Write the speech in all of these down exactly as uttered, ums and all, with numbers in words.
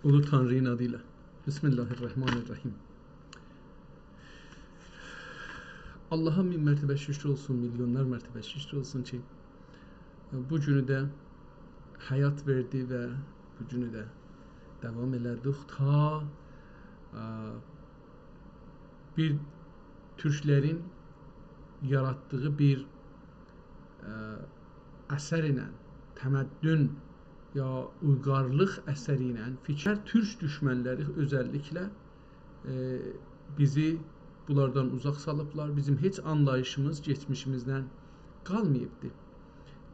اولو تانری‌نین آدی ایله. بسم الله الرحمن الرحیم. آللاها مین مرتبه شوکور اولسون، میلیونلار مرتبه شوکور اولسون کی، بو گونو ده حیات وئردی و بو گونو ده داوام ائله‌دیک تا، ا، بیر تورکلرین یاراتدیغی بیر، ا، اثر ایله، تمدن یا اویغارلیق اثری ایله فیکیر، تورک دوشمنلری اؤزللیکله، ائ، بیزی بونلاردان اوزاق سالیبلار. بیزیم هئچ آنلاییشیمیز کئچمیشیمیزدن قالماییبدی.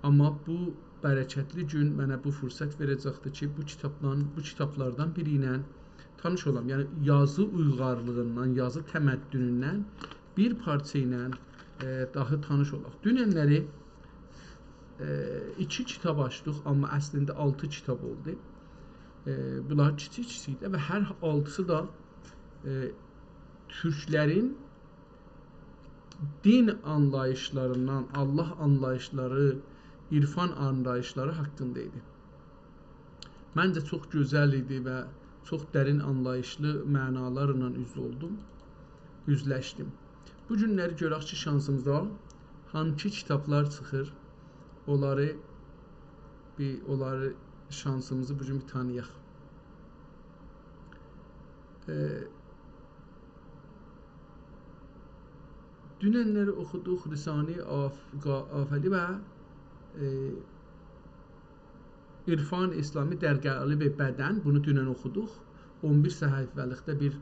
آمما بو برکتلی گون منه بو فرصت وئره‌جکدیر کی، بو کیتابدان، بو کیتابلاردان بیری ایله تانیش اولام. یعنی یازی اویغارلیغیندان، یازی تمدنوندن بیر پارچا ایله، ائ، داها تانیش اولاق. دوننلری، ائ، ایکی کیتاب آچدیق، آمما اصلینده آلتی کیتاب اولدو. ائ، بونلار کیچیک-کیچیک ایدی و هر آلتیسی دا، ائ، تورکلرین دین آنلاییشلاریندان، آللاه آنلاییشلاری، عرفان آنلاییشلاری حاقیندا ایدی. منجه چوخ گؤزل ایدی و چوخ درین آنلاییشلی معنالارلا اوز اولدوم، اوزلشدیم. بو گونلری گؤرک کی، شانسیمیزا هانسی کیتابلار چیخیر، اونلاری بیر، اونلاری شانسیمیزی بو گون بیر تانییاق. ائ، دوننلری اوخودوق رساله‌ی آف-، قا-، آفلی و، ائ، عرفان اسلامی در قالب بدن، بونو دونن اوخودوق. اون بیر صفحه‌لیکده بیر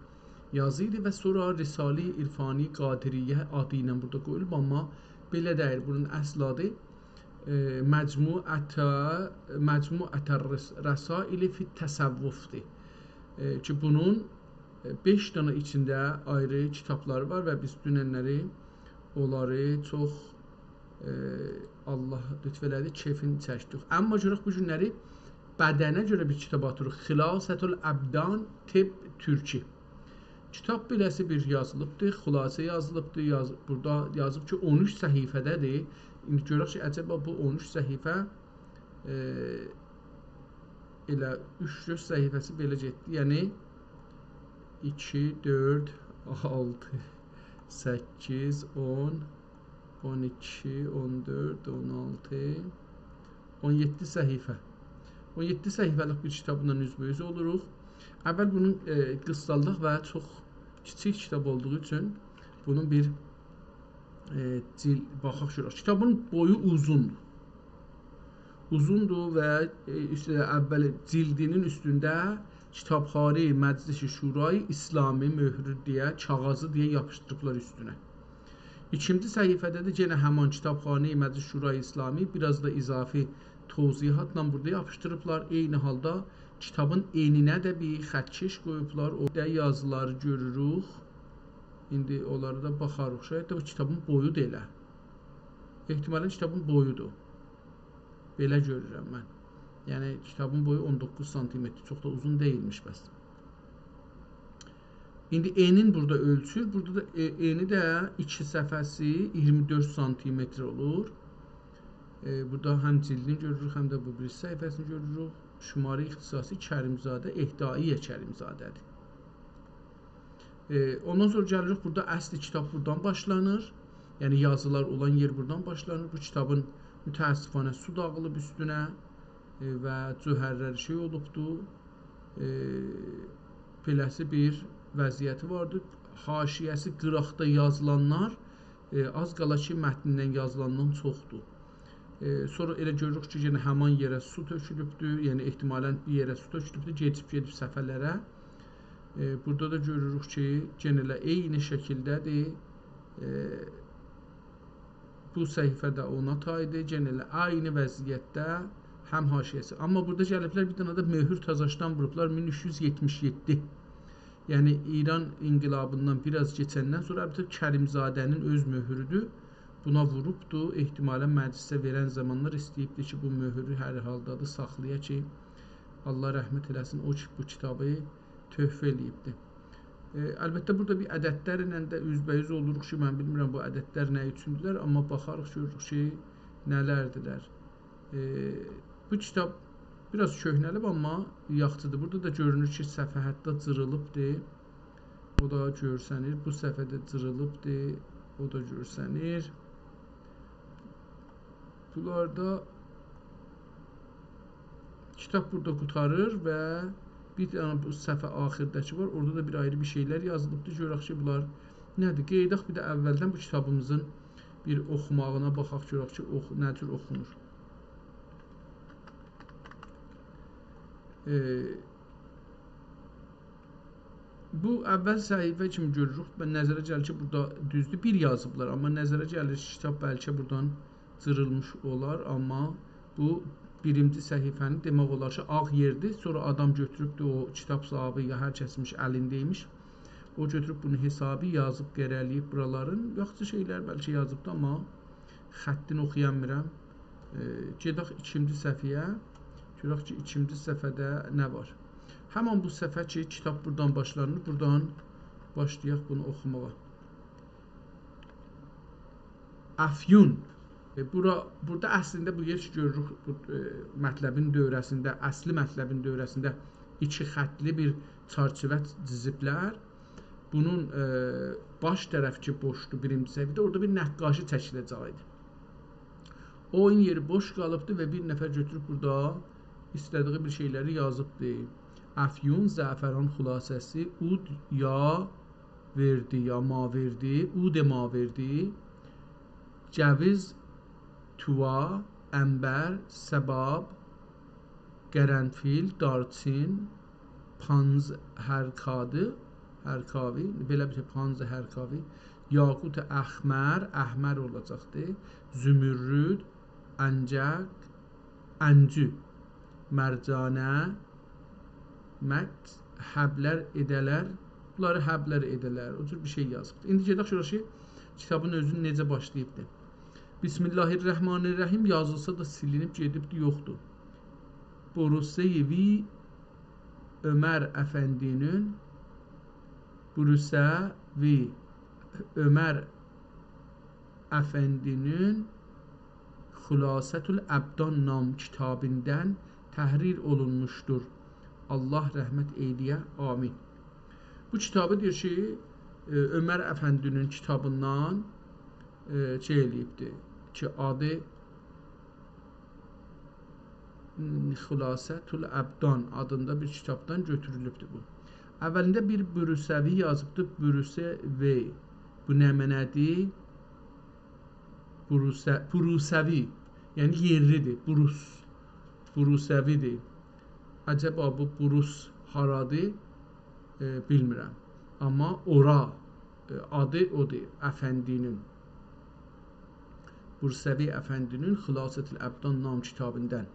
یازی ایدی و سونرا رساله‌ی عرفانی قادریه آدی ایله بورادا قویولوب، آمما بئله دئییل. بونون اصل آدی، ائ، مجموعة، مجموعة الرس-، رسائل فی التصوف‌دیر. ائ، کی، بونون، ائ، بئش دنه ایچینده آیری کیتابلاری وار و بیز دوننلری اونلاری چوخ، ائ، آللاه لطف ائله‌دی، کئفین چکدیک. آمما گؤرک بو گونلری بدنه گؤره بیر کیتاب آتیریق. خلاصة الأبدان، طب ترکی. کیتاب بئله‌سی بیر یازیلیبدیر، خلاصه یازیلیبدیر. یاز-، بورادا یازیب کی، اون اوچ صفحه‌ده‌دیر. ایندی گؤرک کی، عجبا بو اون اوچ صفحه، ائ، ائله اوچ-دؤرد صفحه‌سی بئله گئتدی. یعنی، ایکی، دؤرد، آلتی، سککیز، اون، اون ایکی، اون دؤرد، اون آلتی، اون یئددی صفحه. اون یئددی صفحه‌لیک بیر کیتابلا اوزبه‌اوز اولوروق. اول بونون، ائ، قیسسالیق و چوخ کیچیک کیتاب اولدوغو اوچون بونون بیر، ائ، جیل-، باخاق گؤرک. کیتابین بویو اوزوندور. اوزوندور و، ائ، اوسته اوّل جیلدینین اوستونده کتابخانهٔ مجلس شورای اسلامی مهری دئیه، کاغیذی دئیه یاپیشدیریبلار اوستونه. ایکینجی صفحه‌ده ده یئنه همان کتابخانهٔ مجلس شورای اسلامی، بیر آز دا اضافی توضیحاتلا بورادا یاپیشدیریبلار. عینی حالدا کیتابین انینه ده بیر خط‌کش قویوبلار. اورادا یازیلاری گؤروروک. ایندی اونلارا دا باخاریق. شاید ده بو کیتابین بویو دا ائله. احتمالاً کیتابین بویودور. بئله گؤرورم من. یعنی، کیتابین بویو اون دوققوز سانتیمتر، چوخ دا اوزون دئییلمیش بس. ایندی انین بورادا اؤلچور. بورادا دا، ائ، انی ده ایکی صفحه‌سی اییرمی دؤرد سانتیمتر اولور. ائ، بورادا هم جیلدینی گؤروروک، هم ده بو بیریسی صفحه‌سینی گؤروروک. شمارهٔ اختصاصی کریم‌زاده، اهدایی کریم‌زاده‌دیر. ائ، اوندان سونرا گلیریک، بورادا اصل کیتاب بورادان باشلانیر. یعنی یازیلار اولان یئر بورادان باشلانیر. بو کیتابین متأسفانه سو داغیلیب اوستونه، ائ، و جوهرلر شئی اولوبدو. ائ، بئله‌سی بیر وضعیتی واردی. حاشیه‌سی قیراقدا یازیلانلار، ائ، آز قالا کی، متنیندن یازیلاندان چوخدور. ائ، سونرا ائله گؤروروک کی، یئنه همان یئره سو تؤکولوبدور، یعنی احتمالاً بیر یئره سو تؤکولوبدور، گئدیب گئدیب صفحه‌لره. ائ، بورادا دا گؤروروک کی، یئنه ائله عینی شکیلده‌دیر. ائ، بو صفحه ده اونا تایدیر، یئنه ائله عینی وضعیتده هم حاشیه‌سی. آمما بورادا گلیبلر بیر دنه ده مؤهور تازاشدان ووروبلار، مین اوچ یوز یئتمیش یئددی. یعنی، ایران انقلابیندان بیر آز کئچندن سونرا، البته، کریم‌زاده‌نین اؤز مؤهورودور. بونا ووروبدو. احتمالاً مجلسه وئرن زامانلار ایسته‌ییبدی کی، بو مؤهورو هر حالدا دا ساخلایا کی، آللاه رحمت ائله‌سین، او کی، بو کیتابی تحفه ائله‌ییبدی. ائ، البته، بورادا بیر عددلرله ده اوزبه‌اوز اولوروق کی، من بیلمیرم بو عددلر نه اوچوندولر، آمما باخاریق، گؤروروک کی، نه‌لردیلر. ائ، بو کیتاب بیر آز کؤهنه‌لیب، آمما یاخشیدیر. بورادا دا گؤرونور کی، صفحه حتی جیریلیبدیر. او دا گؤرسنیر. بو صفحه ده جیریلیبدیر. او دا گؤرسنیر. بونلاردا کیتاب بورادا قوتاریر و بیر دنه بو صفحه آخیرده‌کی وار. اورادا دا بیر آیری بیر شئیلر یازیلیبدیر. گؤرک کی، بونلار نه‌دیر؟ قئییداق بیر ده اولدن بو کیتابیمیزین بیر اوخوماغینا باخاق، گؤرک کی، اوخ-، نه جور اوخونور. ائ، بو اول صفحه کیمی گؤروروک و نظره گلیر کی، بورادا دوزدور، بیر یازیبلار، آمما نظره گلیر کی، کیتاب بلکه بورادان جیریلمیش اولار، آمما بو بیرینجی صفحه‌نی دئمک اولار کی، آغ یئردیر، سونرا آدام گؤتوروبدور، او کیتاب صاحیبی یا هر کسمیش الینده‌یمیش. او گؤتوروب بونو حسابی یازیب، قره‌له‌ییب بورالارین. یاخشی شئیلر بلکه یازیبدی، آمما خطینی اوخویامیرام. ائ، گئدک ایکینجی صفحه‌یه. گؤرک کی، ایکینجی صفحه‌ده نه وار. همان بو صفحه کی، کیتاب بورادان باشلانیر، بورادان باشلایاق بونو اوخوماغا. افیون. ائ، بورا، بورادا اصلینده بو یئر کی، گؤروروک، بو، ائ، مطلبین دؤوره‌سینده، اصلی مطلبین دؤوره‌سینده ایکی خطلی بیر چرچیوه جیزیبلر. بونون، ائ، باش طرف کی بوشدور بیرینجی صفحه‌ده، اورادا بیر نقاشی چکیله‌جک ایدی. او، اون یئری بوش قالیبدی و بیر نفر گؤتوروب بورادا ایسته‌دیگی بیر شئیلری یازیبدی. افیون، زعفران خلاصه‌سی، عود یا وردی یا ماوردی، عود ماوردی، جویز، تووا، عنبر، صباب، قرنفیل، دارچین، پانز هرکادی، هرکاوی، بئله بیر شئی، پانز هرکاوی، یاقوت احمر، احمر اولاجاقدی، زمرد، انجک، انجو، مرجانه، مکس، حبلر ائده‌لر، بونلاری حبلر ائده‌لر، او جور بیر شئی یازیبدی. ایندی گئدک گؤرک کی، کیتابین اؤزونو نئجه باشلاییبدی. بسم الله الرحمن الرحیم یازیلسا دا سیلینیب گئدیبدی، یوخدور. بروسه‌وی عمر افندی‌نین، بروسه‌وی عمر افندی‌نین خلاصةالابدان نام کیتابیندان تحریر اولونموشدور. الله رحمت ائیله‌یه، آمین. بو کیتابی دئییر کی، ائ، عمر افندی‌نین کیتابیندان، ائ، شئی ائله‌ییبدی کی، آدی، م، خلاصةالابدان آدیندا بیر کیتابدان گؤتورولوبدور بو. اولینده بیر بروسه‌وی یازیبدی، بروسه‌وی. بو نمنه‌دیر؟ بروسه-، بروسه‌وی، یعنی یئرلی‌دیر، بروس، بروسه‌وی‌دیر. عجبا بو بروس هارادیر؟ ائ، بیلمیرم. آمما اورا، ائ، آدی اودور، افندی‌نین. بروسه‌وی افندی‌نین خلاصةالابدان نام کیتابیندان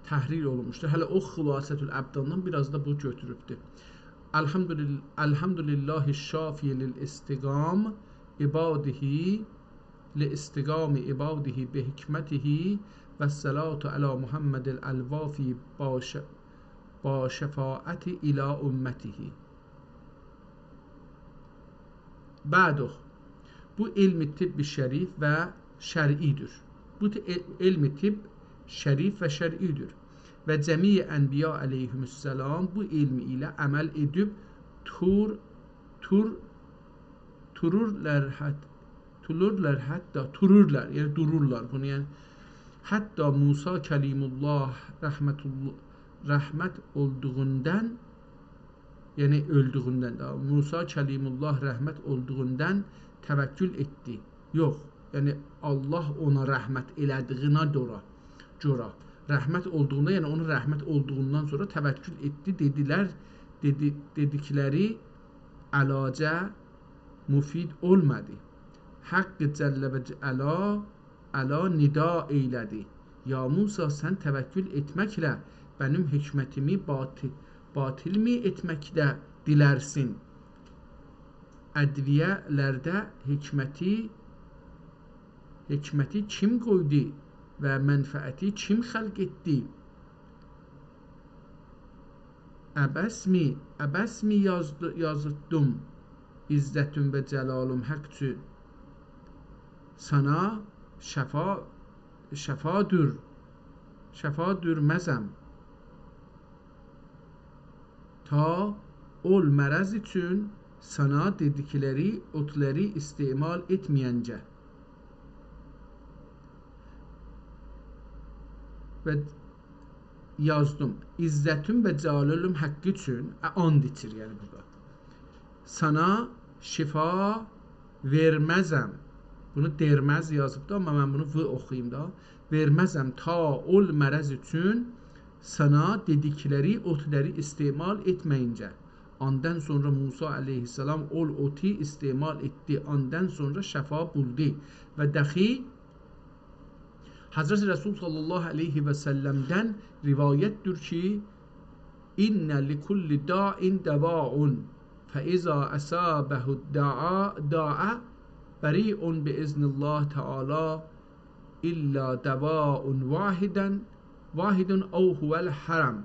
تحریر اولونموشدور. هله او خلاصةالابداندان بیر آز دا بو گؤتوروبدور. الحمدلل-، الحمدلله الشافی لاستقام عباده، لاستقام عباده بحکمته، والصلاة علی محمد الوافی با ش-، با شفاعته الی امته. بعده، بو علم طب شریف و شرعی‌دیر. بو ط-، ع-، علم طب شریف و شرعی‌دیر. و جمیع انبیا علیهم السلام بو علم ایله عمل ائدیب تور، تور، تورورلار حت-، تورورلار حتی، تورورلار، یعنی دورورلار بونو، یعنی حتی موسی کلیم الله رحمت الله، رحمت اولدوغوندان، یعنی اؤلدوگوندن ده، موسی کلیم الله رحمت اولدوغوندان توکل ائتدی. یوخ، یعنی الله اونا رحمت ائله‌دیگینه گؤره، گؤره. رحمت اولدوغوندا، یعنی اونون رحمت اولدوغوندان سونرا توکل ائتدی، دئدیلر، دئدی، دئدیکلری علاجه مفید اولمادی. حق جل و ج-، علا علا ندا ائیله‌دی: «یا موسی، سن توکل ائتمکله منیم حکمتیمی باطی-، باطل‌می ائتمکده دیلرسین؟ ادویه‌لرده حکمتی، حکمتی کیم قویدو و منفعتی کیم خلق ائتدی؟» عبث‌می، عبث‌می یازدی-، یازیتدیم عزتیم و جلالیم حق اوچون؟ سانا شفا، شفا دور، شفا دورمزم. تا اول مرض اوچون سانا دئدیکلری اوتلاری استعمال ائتمه‌ینجه. و یازدیم: عزتیم و جلالیم حقی اوچون، ا، آند ایچیر، یعنی بورادا. سانا شفا وئرمزم. بونو درمز یازیبدی، آمما من بونو و اوخویوم دا. وئرمزم تا اول مرض اوچون سانا دئدیکلری اوتلاری استعمال ائتمه‌ینجه. آندان سونرا موسی علیه‌السلام اول اوتو استعمال ائتدی. آندان سونرا شفا بولدو. و دخی حضرت رسول صلی الله علیه و سلم‌دن روایت‌دور کی: «إن لكل داء دواء، فإذا أصابه الداء، داء بريء بإذن الله تعالى، إلا دواء واحدا، واحد أو هو الهرم.»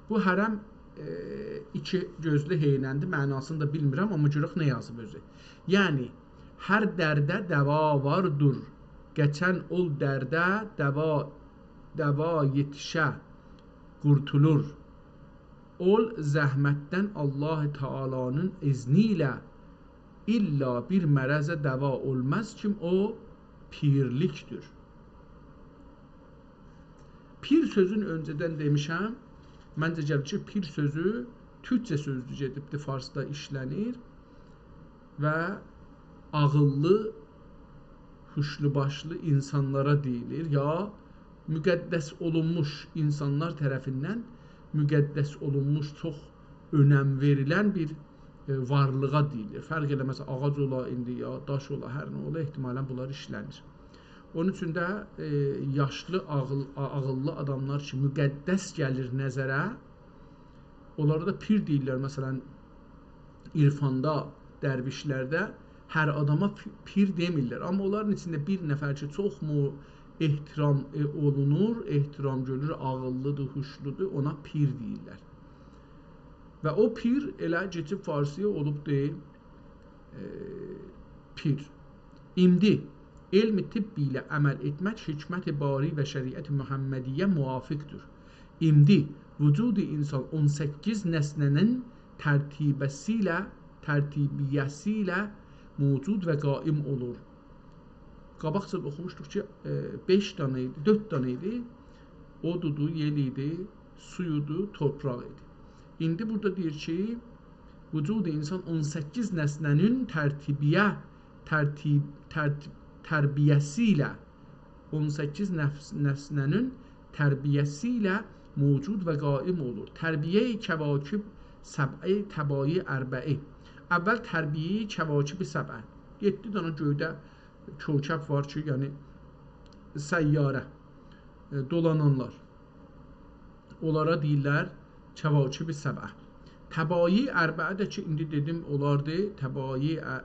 بو هرم، ائ، ایکی گؤزلو هئینندیر، معناسینی دا بیلمیرم، آمما گؤرک نه یازیب اؤزو. یعنی، هر درده دوا واردیر، کئچن اول درده دوا، دوا یئتیشه، قورتولور. اول زحمتدن الله تعالی‌نین اذنی ایله، الا بیر مرضه دوا اولماز کیم، او پیرلیکدیر. پیر سؤزون اؤنجه‌دن دئمیشم. منجه گلیر کی، پیر سؤزو تورکجه سؤزدور، گئدیبدیر فارسدا ایشله‌نیر و عاغیللی، هوشلو باشلی اینسانلارا دئییلیر، یا مقدس اولونموش، اینسانلار طرفیندن مقدس اولونموش، چوخ اؤنم وئریلن بیر، ائ، وارلیغا دئییلیر. فرق ائله‌مز، آغاج اولا ایندی، یا داش اولا، هر نه اولا، احتمالاً بونلار ایشله‌نیر. اونون اوچون ده، ائ، یاشلی، عاغیل-، عاغیللی آداملار کی، مقدس گلیر نظره، اونلارا دا پیر دئییرلر. مثلاً، عرفاندا، درویشلرده هر آداما پی-، پیر دئمیرلر. آمما اونلارین ایچینده بیر نفر کی، چوخ مو احترام، ائ، اولونور، احترام گؤرولور، عاغیللیدیر، هوشلودور، اونا پیر دئییرلر. و او پیر ائله کئچیب فارسی‌یا اولوبدور، ائ، پیر. ایندی علم طب ایله عمل ائتمک حکمت باری و شریعت محمدی‌یه موافقدیر. ایندی وجود اینسان اون سککیز نسنه‌نین ترتیبه‌سی ایله، ترتیبیه‌سی ایله موجود و قائم اولور. قاباقجا اوخوموشدوق کی، ائ، بئش دنه ایدی، دؤرد دنه ایدی. اودودو، یئل ایدی، سویودو، تورپاق ایدی. ایندی بورادا دئییر کی، وجود اینسان اون سککیز نسنه‌نین ترتیبیه، ترتیب، ترتیب، تربیه‌سی ایله، اون سککیز نفس-، نسنه‌نین تربیه‌سی ایله موجود و قائم اولور. تربیه‌ی کواکب سبعه، طبایع اربعه. اول تربیه‌ی کواکب سبعه. یئددی دنه گؤیده کوکب وار کی، یعنی سیاره، ائ، دولانانلار. اونلارا دئییرلر کواکب سبعه. طبایع اربعه ده کی، ایندی دئدیم، اولاردی. طبایع ا-،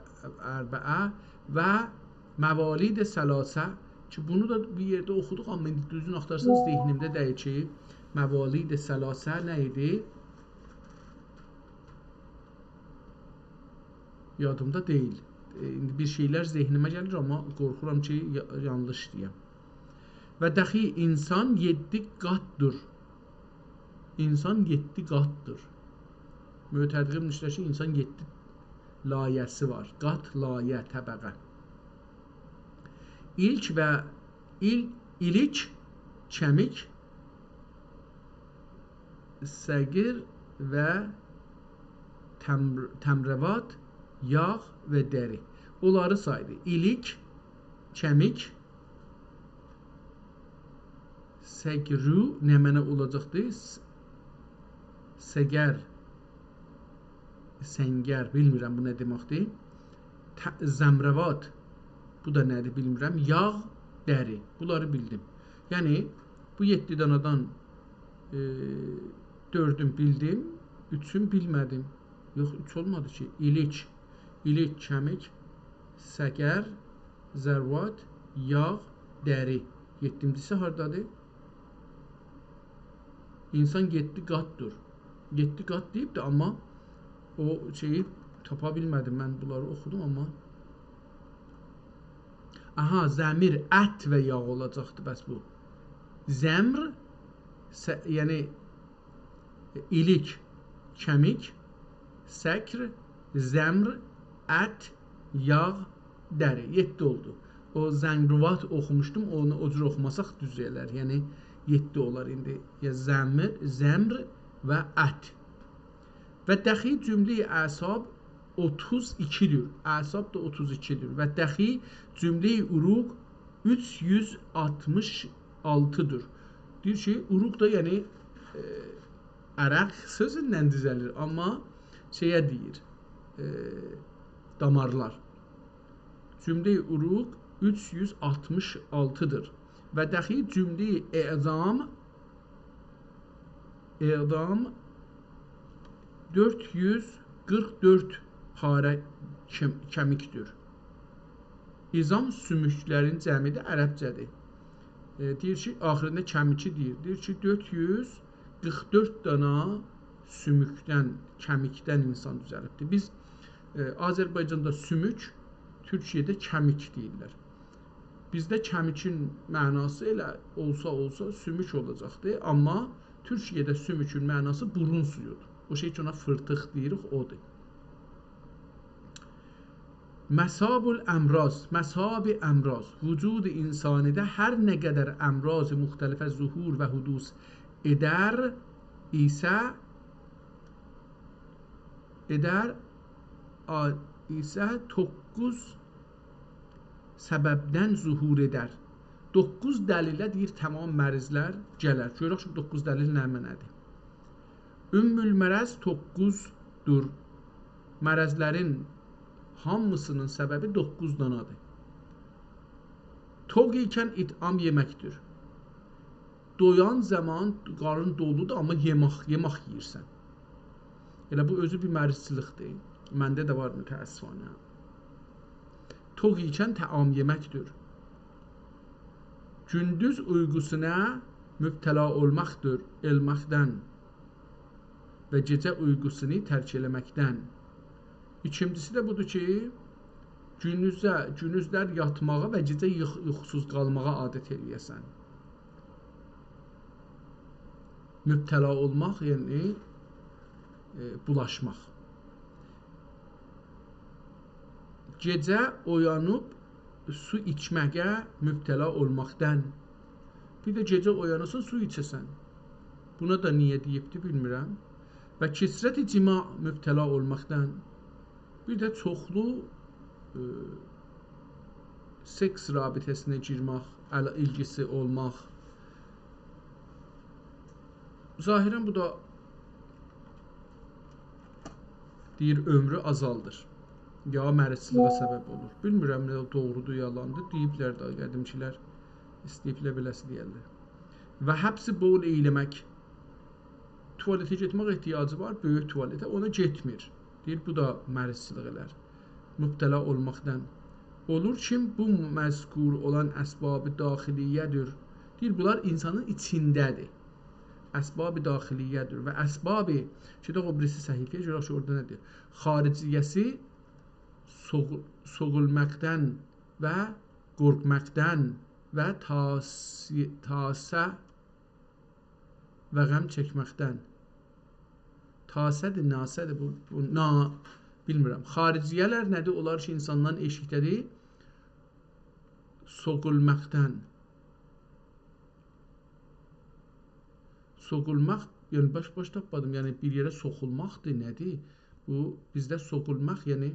اربعه و موالید ثلاثه کی، بونو دا بیر یئرده اوخودوق، آمما ایندی دوزون آختارسانیز، ذهنیمده دئییل کی، موالید ثلاثه نه ایدی؟ یادیمدا دئییل. ائ، ایندی بیر شئیلر ذهنیمه گلیر، آمما قورخورام کی، یا-، یانلیش دئیم. و دخی اینسان یئددی قاتدیر. اینسان یئددی قاتدیر. معتقدیم ایشته کی، اینسان یئددی لایه‌سی وار. قات، لایه، طبقه. ایلک و ایل-، ایلیک، کمیک، سقیر و تمر-، تمروات، یاغ و دری. اونلاری سایدی. ایلیک، کمیک، سقرو نمنه اولاجاقدی؟ س-، سقر، سنگر، بیلمیرم بو نه دئمکدیر. ت-، زمروات، بو دا نه‌دیر بیلمیرم. یاغ، دری، بونلاری بیلدیم. یعنی، بو یئددی دانادان، ائ، دؤردون بیلدیم، اوچون بیلمه‌دیم. یوخ، اوچ اولمادی کی. ایلیک، ایلیک، کمیک، سقر، زروات، یاغ، دری. یئددینجیسی هاردادیر؟ اینسان یئددی قاتدیر. یئددی قات دئییبدی، آمما او شئیی تاپا بیلمه‌دیم. من بونلاری اوخودوم، آمما. آها، زمیر، ات و یاغ اولاجاقدی بس بو. زمر، س-، یعنی، ایلیک، کمیک، سکر، زمر، ات، یاغ، دری. یئددی اولدو. او زنگروات اوخوموشدوم، اونو او جور اوخوماساق دوز گلر. یعنی یئددی اولار ایندی. یا زمر، زمر و ات. و دخی جمله‌ی اعصاب اوتوز ایکی‌دیر. اعصاب دا اوتوز ایکی‌دیر. و دخی جمله‌ی عروق اوچ یوز آلتمیش آلتی‌دیر. دئییر کی، عروق دا، یعنی، ائ، عرق سؤزوندن دوزه‌لیر، آمما شئیه دئییر، ائ، دامارلار. جمله‌ی عروق اوچ یوز آلتمیش آلتی‌دیر. و دخی جمله‌ی اعظام، اعظام دؤرد یوز قیرخ دؤرد پاره کم-، کمیک‌دیر. عظام سوموکلرین جمعی‌دیر، عربجه‌دیر. ائ، دئییر کی، آخیریندا کمیکی دئییر. دئییر کی، دؤرد یوز قیرخ دؤرد دانا سوموکدن، کمیکدن اینسان دوزه‌لیبدیر. بیز، ائ، آذربایجاندا سوموک، تورکیه‌ده کمیک دئییرلر. بیزده کمیکین معناسی ائله اولسا اولسا سوموک اولاجاقدی، آمما تورکیه‌ده سوموکون معناسی بورون سویودور. او شئی کی، اونا فیرتیق دئییریک، اودور. مصاب الامراض، مصاب امراض. وجود انسانی‌ده هر نه قدر امراض مختلفه ظهور و حدوث ائدر ایسه، ائدر، آ-، ایسه دوققوز سببدن ظهور ائدر. دوققوز دلیله دئییر، تمام مریضلر گلر. گؤرک کی، دوققوز دلیل نمنه‌دیر؟ ام المرض دوققوزدور. مرضلرین هامیسینین سببی دوققوز دانادیر. توق ایکن اطعام یئمک‌دیر. دویان زامان قارنین دولودور، آمما یئمک، یئمک یئییرسن. ائله بو اؤزو بیر مریضچیلیقدیر. منده ده وار، متأسفانه. توق ایکن طعام یئمک‌دیر. گوندوز اویقوسونا مبتلا اولماق‌دیر، ائلمکدن و گئجه اویقوسونو ترک ائله‌مکدن. ایکینجیسی ده بودور کی، گونوزه، گونوزلر یاتماغا و گئجه یوخ-، یوخوسوز قالماغا عادت ائله‌یه‌سن. مبتلا اولماق، یعنی، ائ، بولاشماق. گئجه اویانیب سو ایچمه‌یه مبتلا اولماقدان. بیر ده گئجه اویاناسان، سو ایچه‌سن. بونا دا نییه دئییبدی، بیلمیرم. و کثرت جماع مبتلا اولماقدان. بیر ده چوخلو، ائ، سکس رابطه‌سینه گیرمک، ال-، ایلگیسی اولماق. ظاهراً بو دا دئییر، عؤمرو آزالدیر. یا مریضچیلیغا سبب اولور. بیلمیرم، نه دوغرودور، یالاندیر. دئییبلر ده، قدیمکیلر ایسته‌ییبلر بئله‌سی دئیرلر. و حبس بول ائیله‌مک. توالته گئتمک احتیاجی وار، بؤیوک توالته، اونا گئتمیر. دئییر، بو دا مریضچیلیق ائلر. مبتلا اولماقدان. اولور کی، بو مذکور اولان اسباب داخلیه‌دیر. دئییر، بونلار اینسانین ایچینده‌دیر. اسباب داخلیه‌دیر و اسباب، شئیده او بیریسی صفحه‌یه گؤرک کی، اورادا نه دئییر؟ خارجیه‌سی سوغ-، سوغولماقدان و قورخماقدان و تاسی-، تاسه و غم چکمکدن. تاسه‌دیر، ناسه‌دیر بو، بو نا-، بیلمیرم. خارجیه‌لر نه‌دیر؟ اونلار کی، اینساندان ائشیکده‌دیر. سوغولماقدان. سوغولماق، یعنی باش-باش تاپمادیم. یعنی بیر یئره سوخولماقدیر، نه‌دیر؟ بو بیزده سوغولماق، یعنی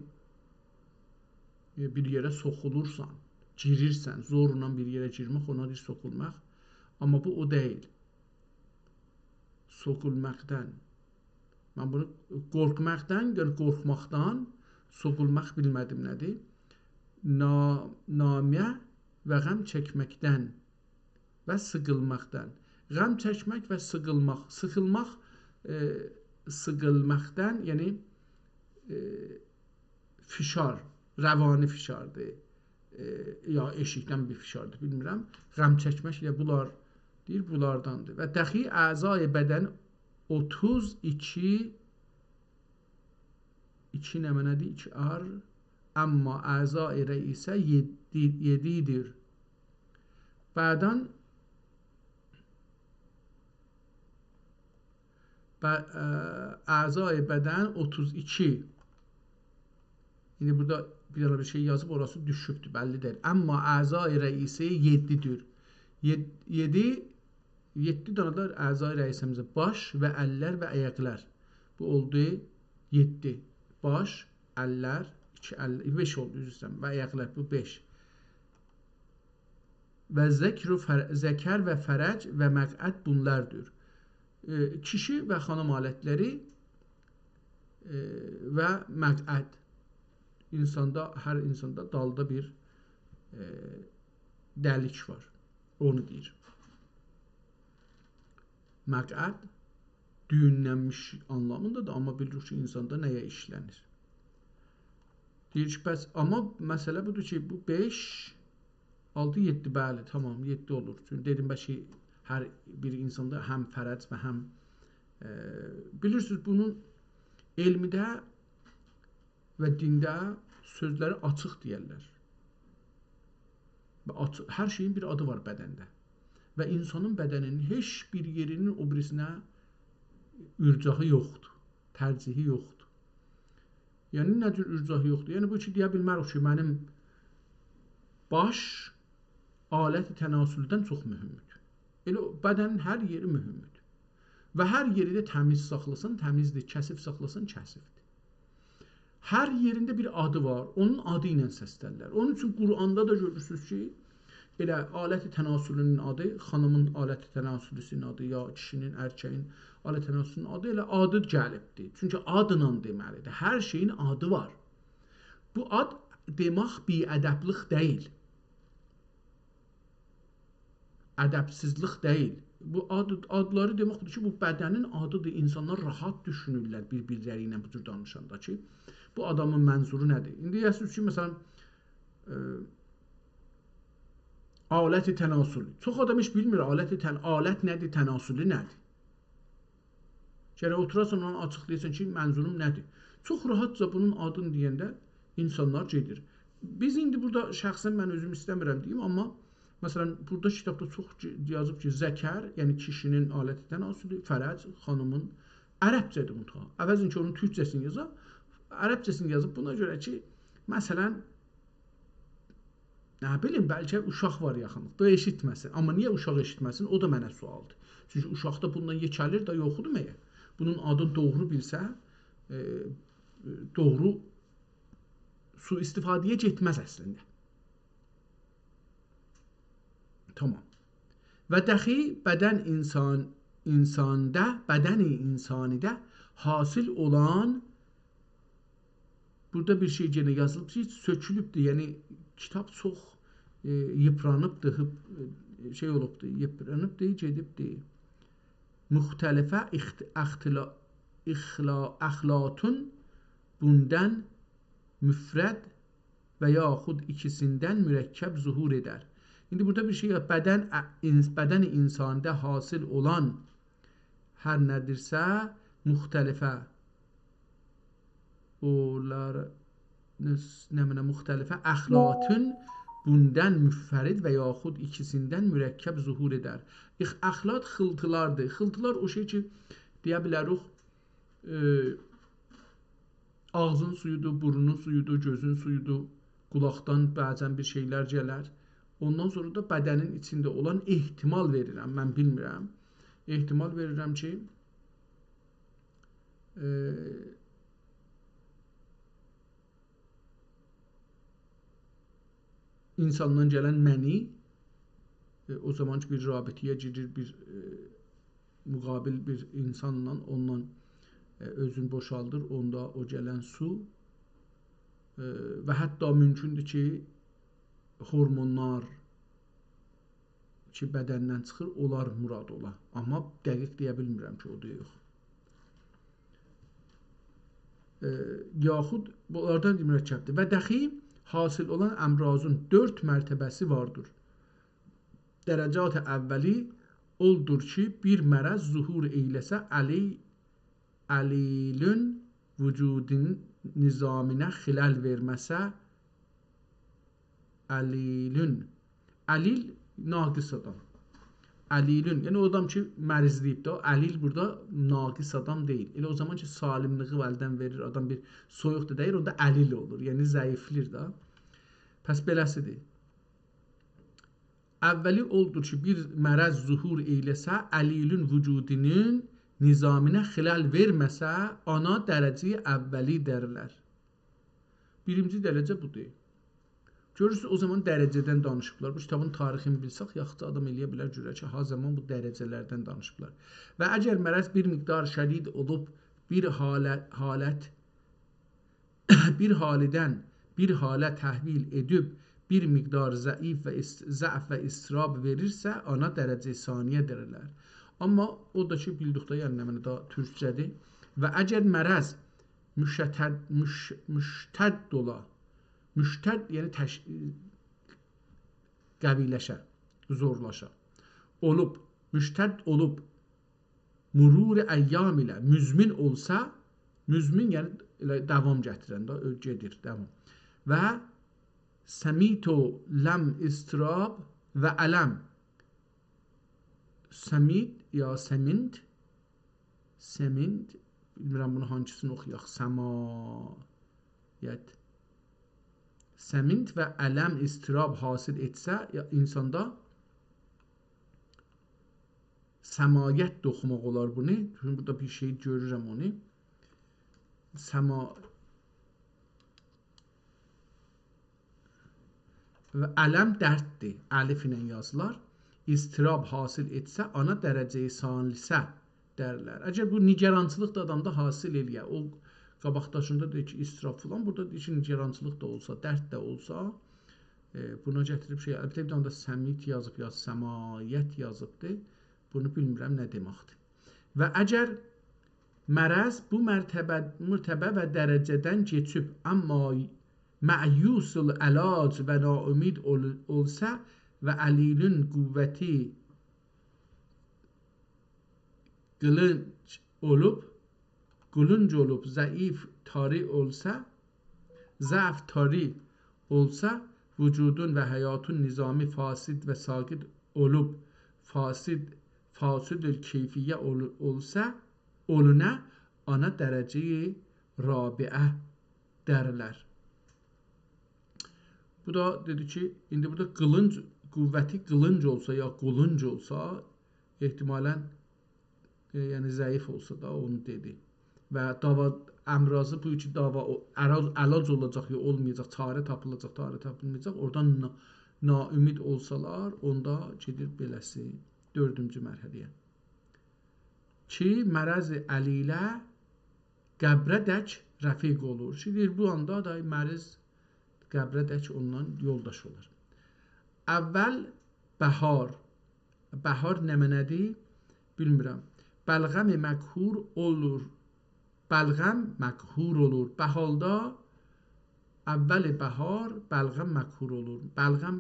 ائ، بیر یئره سوخولورسان، گیریرسن، زورلا بیر یئره گیرمک، اونا دئییر سوخولماق. آمما بو او دئییل. سوخولماقدان. من بونو قورخماقدان، یعنی قورخماقدان، سوخولماق بیلمه‌دیم نه‌دیر. نا-، نامه و غم چکمکدن و سیغیلماقدان. غم چکمک و سیغیلماق. سیغیلماق، ائ، سیغیلماقدان، یعنی، ائ، فشار، روانی فشاردیر، ائ، یا ائشیکدن بیر فشاردیر، بیلمیرم. غم چکمک ائله بونلار، دئییر، بونلارداندیر. و دخی اعضای بدن اوتوز ایکی، ایکی نمنه‌دیر؟ ایکی آر، آمما اعضای رئیسه یئددی، یئددی‌دیر. بعداً، به-، اه، اعضای بدن اوتوز ایکی. ایندی بورادا بیر دنه بیر شئی یازیب، اوراسی دوشوبدور، بللی دئییل. اما اعضای رئیسی یئددی‌دیر. یئد-، یئددی، یئددی دنه ده اعضای رئیسیمیزه: باش و اللر و آیاقلار. بو اولدو یئددی. باش، اللر، ایکی ال، بئش اولدو، عذر ایسته‌ییرم، و آیاقلار، بو بئش. و ذکر و فر-، ذکر و فرج و مقعد بونلاردیر. ائ، کیشی و خانیم آلتلری، ائ، و مقعد. اینساندا، هر اینساندا دالدا بیر، ائ، دلیک وار. اونو دئییر. مقعد دویونلنمیش آنلامیندادیر، اما بیلیریک کی، اینساندا نه‌یه ایشله‌نیر. دئییر کی، بس، اما مسئله بودور کی، بو بئش، آلتی، یئددی، بلی، تامام، یئددی اولور. چونکی دئدیم، بلکه هر بیر اینساندا هم فرج و هم، ائ، بیلیرسینیز، بونون علمده و دینده سؤزلری آچیق دئیرلر. و آچ-، هر شئیین بیر آدی وار بدنده. و اینسانین بدنینین هئچ بیر یئرینین او بیریسینه اورجاحی یوخدور، ترجیحی یوخدور. یعنی، نه جور اورجاحی یوخدور؟ یعنی، بو کی، دئیه بیلمه‌ریک کی، منیم باش آلت تناسلدن چوخ مهمدور. ائله او بدنین هر یئری مهمدور. و هر یئری ده تمیز ساخلاسان، تمیزدیر، کثیف ساخلاسان، کثیفدیر. هر یئرینده بیر آدی وار، اونون آدی ایله سسلنیرلر. اونون اوچون قرآندا دا گؤرورسونوز کی، ائله آلت تناسلونون آدی، خانیمین آلت تناسلوسونون آدی، یا کیشی‌نین، ارکه‌یین آلت تناسلونون آدی، ائله آدی گلیبدیر. چونکی آدلا دئمه‌لیدیر. هر شئیین آدی وار. بو آد دئمک بی‌ادبلیک دئییل. ادبسیزلیک دئییل. بو آد، آدلاری دئمک بودور کی، بو بدنین آدیدیر. اینسانلار راحت دوشونورلر بیر-بیرلری ایله بو جور دانیشاندا کی، بو آدامین منظورو نه‌دیر؟ ایندی دئیه‌سینیز کی، مثلا، ائ، آلت تناسلی. چوخ آدام هئچ بیلمیر آلت تن-، آلت نه‌دیر، تناسلی نه‌دیر. گرک اوتوراسان، اونا آچیقلایاسان کی، منظوروم نه‌دیر. چوخ راحتجا بونون آدینی دئینده اینسانلار گئدیر. بیز ایندی بورادا شخصا من اؤزوم ایسته‌میرم دئییم، اما مثلا، بورادا کیتابدا چوخ کی-، یازیب کی، ذکر، یعنی کیشی‌نین آلت تناسلی، فرج، خانیمین، عربجه‌دیر مطلقا. عوضین کی، اونون تورکجه‌سینی یازا، عربجه‌سینی یازیب بونا گؤره کی، مثلا، نه بیلیم، بلکه اوشاق وار یاخینلیقدا، ائشیتمه‌سین. اما نییه اوشاق ائشیتمه‌سین؟ او دا منه سؤالدیر. چونکی اوشاق دا بوندان یئکه‌لیر ده، یوخودور مگر؟ بونون آدینی دوغرو بیلسه، ائ، دوغرو سوءاستفاده‌یه گئتمز اصلینده. تامام. و دخی بدن اینسان، اینساندا، بدن اینسانیده حاصل اولان، بورادا بیر شئی یئنه یازیلیب کی، سؤکولوبدور. یعنی، کیتاب چوخ، ائ، ییپرانیبدیر، هیپ-، ائ، شئی اولوبدور، ییپرانیبدیر، گئدیبدیر. مختلفه اخت-، اختلا-، اخلا-، اخلاطون بوندان مفرد و یاخود ایکیسیندن مرکب ظهور ائدر. ایندی بورادا بیر شئی وار. بدن، ا-، اینس-، بدن اینساندا حاصل اولان هر نه‌دیرسه، مختلفه، اونلار نس-، نمنه مختلفه اخلاطون بوندان مفرد و یاخود ایکیسیندن مرکب ظهور ائدر. اخ-، اخلاط خیلتیلاردیر. خیلتیلار او شئی کی، دئیه بیلریک، ائ، آغزین سویودور، بورنون سویودور، گؤزون سویودور، قولاقدان بعضا بیر شئیلر گلر. اوندان سونرا دا بدنین ایچینده اولان، احتمال وئریرم، من بیلمیرم. احتمال وئریرم کی، ائ، اینساندان گلن منی، ائ، او زامان کی، بیر رابطه‌یه گیریر، بیر، ائ، مقابل بیر اینسانلا، اوندان، ائ، اؤزون بوشالدیر، اوندا او گلن سو، ائ، و حتی مومکوندور کی، هورمونلار کی، بدندن چیخیر، اونلار مراد اولا. اما دقیق دئیه بیلمیرم کی، اودور یوخ. ائ، یاخود بونلاردان مرکبدیر. و دخی حاصل اولان امراضین دؤرد مرتبه‌سی واردیر. درجات اولی اولدور کی، بیر مرض ظهور ائیله‌سه، علی-، علیلون وجودون نظامینا خلل وئرمه‌سه، علیلون. علیل ناقص آدام. علیلون، یعنی او آدام کی مریضله‌ییب ده، علیل بورادا ناقص آدام دئییل. ائله او زامان کی سالملیگی الدن وئریر، آدام بیر سویوق دا دئییر، اوندا علیل اولور، یعنی ضعیفلیر ده. پس بئله‌سیدیر. اوّلی اولدور کی، بیر مرض ظهور ائیله‌سه، علیلون وجودونون نظامینه خلل وئرمه‌سه، آنا درجه‌ی اوّلی دئرلر. بیرینجی درجه بودور. گؤرورسونوز، او زامان درجه‌دن دانیشیبلار. بو کیتابین تاریخینی بیلسک، یاخشی آدام ائلیه بیلر، گؤره کی، ها زامان بو درجه‌لردن دانیشیبلار. و اگر مرض بیر مقدار شدید اولوب، بیر حالت، حالت بیر حالدن بیر حاله تحویل ائدیب، بیر مقدار ضعیف و است-، ضعف و اضطراب وئریرسه، آنا درجه‌ی ثانیه دئرلر. آمما او دا کی، بیلدیک ده، یعنی، نمنه، داها تورکجه‌دیر. و اگر مرض مشتد، مش-، مشتد اولا، مشتد، یعنی تش-، قوی‌لشه، زورلاشا، اولوب، مشتد اولوب، مرور ایام ایله مزمن اولسا، مزمن، یعنی ائله داوام گتیرن ده، اؤ-، گئدیر، داوام. و سمیت و لم اضطراب و الم. سمیت یا سمنت، سمنت، بیلمیرم بونو هانسینی اوخویاق، سمایت. سمنت و الم اضطراب حاصل ائتسه، یا اینساندا سمایت ده اوخوماق اولار بونو. چونکی بورادا بیر شئی گؤرورم اونو. سما-، و الم درددیر. الف ایله یازیلار. اضطراب حاصل ائتسه، آنا درجه‌ی ثالثه دئرلر. اگر بو نگرانچیلیق دا آدامدا حاصل ائلیه، او قاباقداشیندا دئییر کی، اضطراب فلان، بورادا دئییر کی، نگرانچیلیق دا اولسا، درد ده اولسا، ائ، بونا گتیریب شئی، البته بیر دنه ده سمیت یازیب، یا سمایت یازیبدی. بونو بیلمیرم نه دئمکدیر. و اگر مرض بو مرتبه، مرتبه و درجه‌دن کئچیب، آمما مأیوس العلاج و ناامید اول-، اولسا و علیلون قوتی قیلینج اولوب، قیلینج اولوب، ضعیف، تاری اولسا، ضعف تاری اولسا، وجودون و حیاتون نظامی فاسد و ساقط اولوب، فاسد، فاسد الکیفیه اول-، اولسا، اولونا آنا درجه‌ی رابعه دئرلر. بو دا دئدی کی، ایندی بورادا قیلینج، قوتی قیلینج اولسا یا قولونج اولسا، احتمالاً، ائ، یعنی ضعیف اولسا دا، اونو دئدی. و داوا امراضی بو کی، داوا او-، علاج، علاج اولاجاق یا اولمایاجاق، چاره تاپیلاجاق، چاره تاپیلمایاجاق، اورادان نا-، ناامید اولسالار، اوندا گئدیر بئله‌سی. دؤردونجو مرحله‌یه. کی، مرض علیله قبره‌دک رفیق اولور. کی، دئییر، بو آندا دا مریض قبره‌دک اوننان یولداش اولار. اول بهار. بهار نمنه‌دیر؟ بیلمیرم. بلغم مقهور اولور. بلغم مقهور اولور. بهاردا، اول بهار بلغم مقهور اولور. بلغم،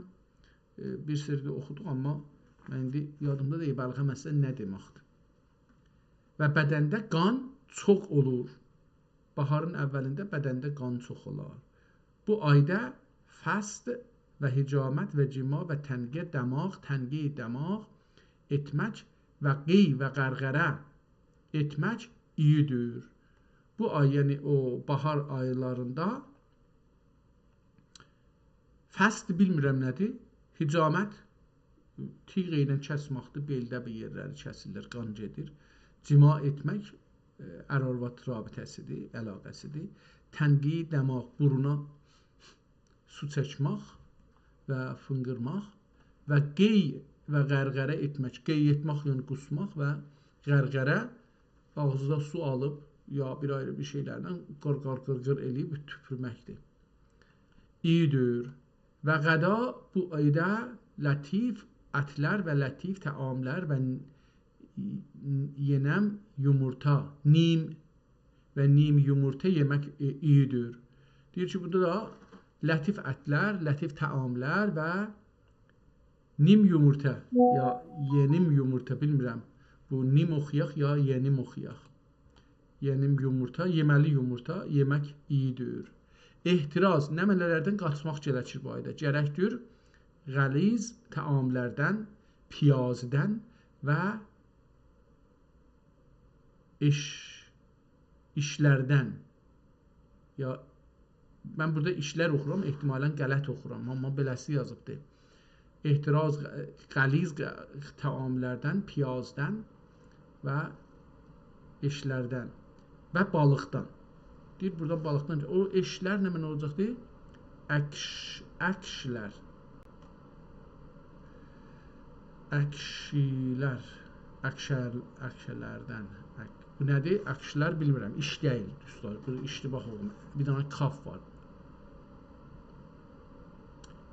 ائ، بیر سری ده اوخودوق، آمما من ایندی یادیمدا دئییل، بلغم اصلینده نه دئمکدیر. و بدنده قان چوخ اولور. بهارین اولینده بدنده قان چوخ اولار. بو آیدا فست و حجامت و جماع و تنگی دماغ، تنگی دماغ ائتمک و قی و قرقره ائتمک اییدیر. بو آی، یعنی او بهار آیلاریندا فست بیلمیرم نه‌دیر، حجامت، تیغ ایله کسمکدیر، بئلده بیر یئرلری کسیلیر، قان گئدیر. جماع ائتمک، ائ، ار-آرواد رابطه‌سیدیر، علاقه‌سیدیر. تنگی دماغ، بورونا سو چکمک و فینقیرماق و قی و قرقره ائتمک. قی ائتمک، یعنی قوسماق، و قرقره، آغزینا سو آلیب یا بیر آیری بیر شئیلرله قیر-قیر قیر-قیر ائله‌ییب توپورمکدیر. اییدیر. و غذا، بو آیدا لطیف اتلر و لطیف طعاملر و ن-، یئنم یومورتا، نیم و نیم یومورتا یئمک، ائ، اییدیر. دئییر کی، بوندا دا لطیف اتلر، لطیف طعاملر و نیم یومورتا، یا یئنیم یومورتا، بیلمیرم. بو نیم اوخویاق، یا یئنیم اوخویاق. یئنیم یومورتا، یئمه‌لی یومورتا یئمک اییدیر. احتراز، نمنه‌لردن قاچماق گرکیر بو آیدا؟ گرکدیر غلیظ طعاملردن، پیازدان و ایش، ایشلردن. یا، من بورادا ایشلر اوخورام، احتمالاً غلط اوخورام، آمما بئله‌سی یازیبدی. احتراز، غلیظ طعاملردن، پیازدان و ایشلردن و بالیقدان. دئییر، بورادا بالیقدان. او ایشلر نمنه اولاجاقدی؟ اکش، اکشلر. اکشیلر، اکشر، اکشلردن. اک-، بو نه‌دیر؟ اکشلر بیلمیرم. ایش دئییل، دوستلار. بو اشتباه اولدو. بیر دنه کاف وار.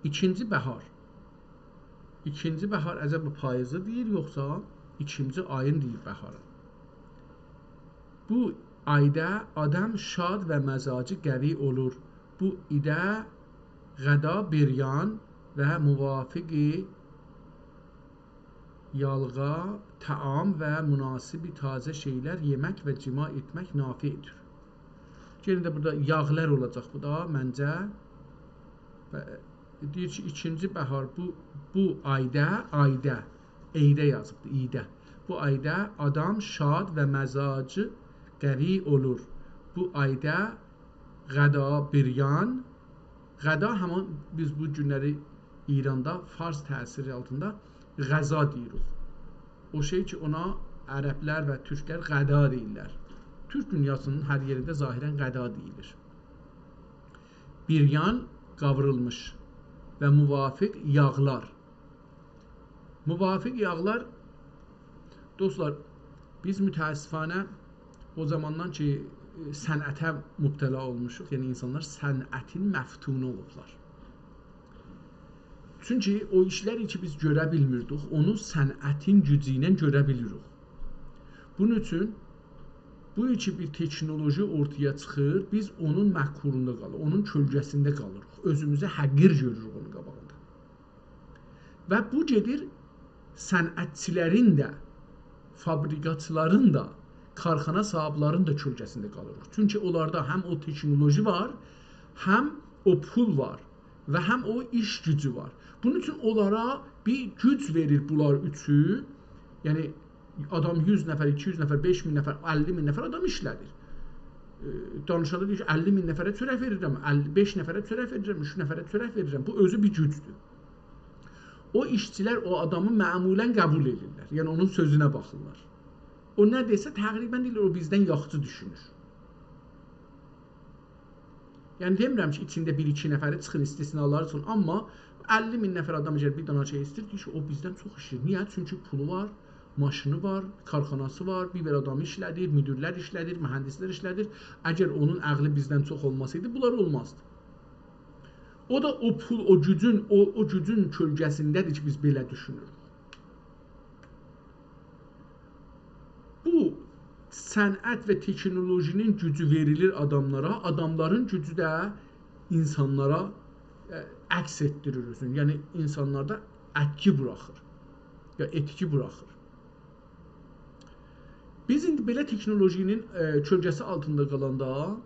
ایکینجی بهار. ایکینجی بهار عجبا پاییزی دئییر، یوخسا ایکینجی آیین دئییر بهارین؟ بو آیدا آدام شاد و مزاجی قوی اولور. بو ایده غذا، بریان و موافقی یالغا، طعام و مناسب تازه شئیلر یئمک و جماع ائتمک نافع‌دیر. یئنه ده بورادا یاغلار اولاجاق بو دا، منجه. و دئییر کی، ایکینجی بهار بو، بو آیدا، آیدا، ایده یازیبدی، ایده. بو آیدا آدام شاد و مزاجی قوی اولور. بو آیدا غذا، بریان، غذا همان بیز بو گونلری ایراندا فارس تأثیری آلتیندا غذا دئییریک. او شئی کی، اونا عربلر و تورکلر غدا دئییرلر. تورک دونیاسینین هر یئرینده ظاهراً غدا دئییلیر. بریان، قاوریلمیش و موافق یاغلار. موافق یاغلار، دوستلار، بیز متأسفانه او زاماندان کی، ائ، صنعته مبتلا اولموشوق، یعنی اینسانلار صنعتین مفتونو اولوبلار. چونکی او ایشلری کی، بیز گؤره بیلمیردیک، اونو صنعتین گوجو ایله گؤره بیلیریک. بونون اوچون بو کی بیر تکنولوژی اورتایا چیخیر، بیز اونون مکروندا قالیریق، اونون کؤلگه‌سینده قالیریق. اؤزوموزو حقیر گؤروروک اونون قاباغیندا. و بو گئدیر صنعتچیلرین ده، فابریکاچیلارین دا، کارخانا صاحیبلرین ده کؤلگه‌سینده قالیریق. چونکی اونلاردا هم او تکنولوژی وار، هم او پول وار و هم او ایش گوجو وار. بونون اوچون اونلارا بیر گوج وئریر بونلار اوچو. یعنی، آدام یوز نفر، ایکی یوز نفر، بئش مین نفر، اللی مین نفر آدام ایشله‌دیر. ائ، دانیشاندا دئییر کی، اللی مین نفره چؤرک وئریرم، اللی، بئش نفره چؤرک وئریرم، اوچ نفره چؤرک وئریرم. بو اؤزو بیر گوجدور. او ایشچیلر او آدامی معمولاً قبول ائدیرلر. یعنی، اونون سؤزونه باخیرلار. او نه دئسه، تقریباً دئییرلر، او بیزدن یاخشی دوشونور. یعنی، دئمیرم کی، ایچینده بیر-ایکی نفری چیخین، استثنالاری چیخین، آمما اللی مین نفر آدام اگر بیر دنه شئی ایسته‌ییر، دئییر کی، او بیزدن چوخ ایشله‌ییر. نییه؟ چونکی پولو وار، ماشینی وار، کارخاناسی وار، بیر بئله آدامی ایشله‌دیر، مدیرلر ایشله‌دیر، مهندسلر ایشله‌دیر. اگر اونون عقلی بیزدن چوخ اولماسایدی، بونلار اولمازدی. او دا او پول، او گوجون، او، او گوجون کؤلگه‌سینده‌دیر کی، بیز بئله دوشونوروک. بو صنعت و تکنولوژی‌نین گوجو وئریلیر آداملارا، آداملارین گوجو ده اینسانلارا، ائ، عکس ائتدیریر اؤزونو. یعنی، اینسانلاردا ائتکی بوراخیر. یا ائتکی بوراخیر. بیز ایندی بئله تکنولوژی‌نین، ائ، کؤلگه‌سی آلتیندا قالاندا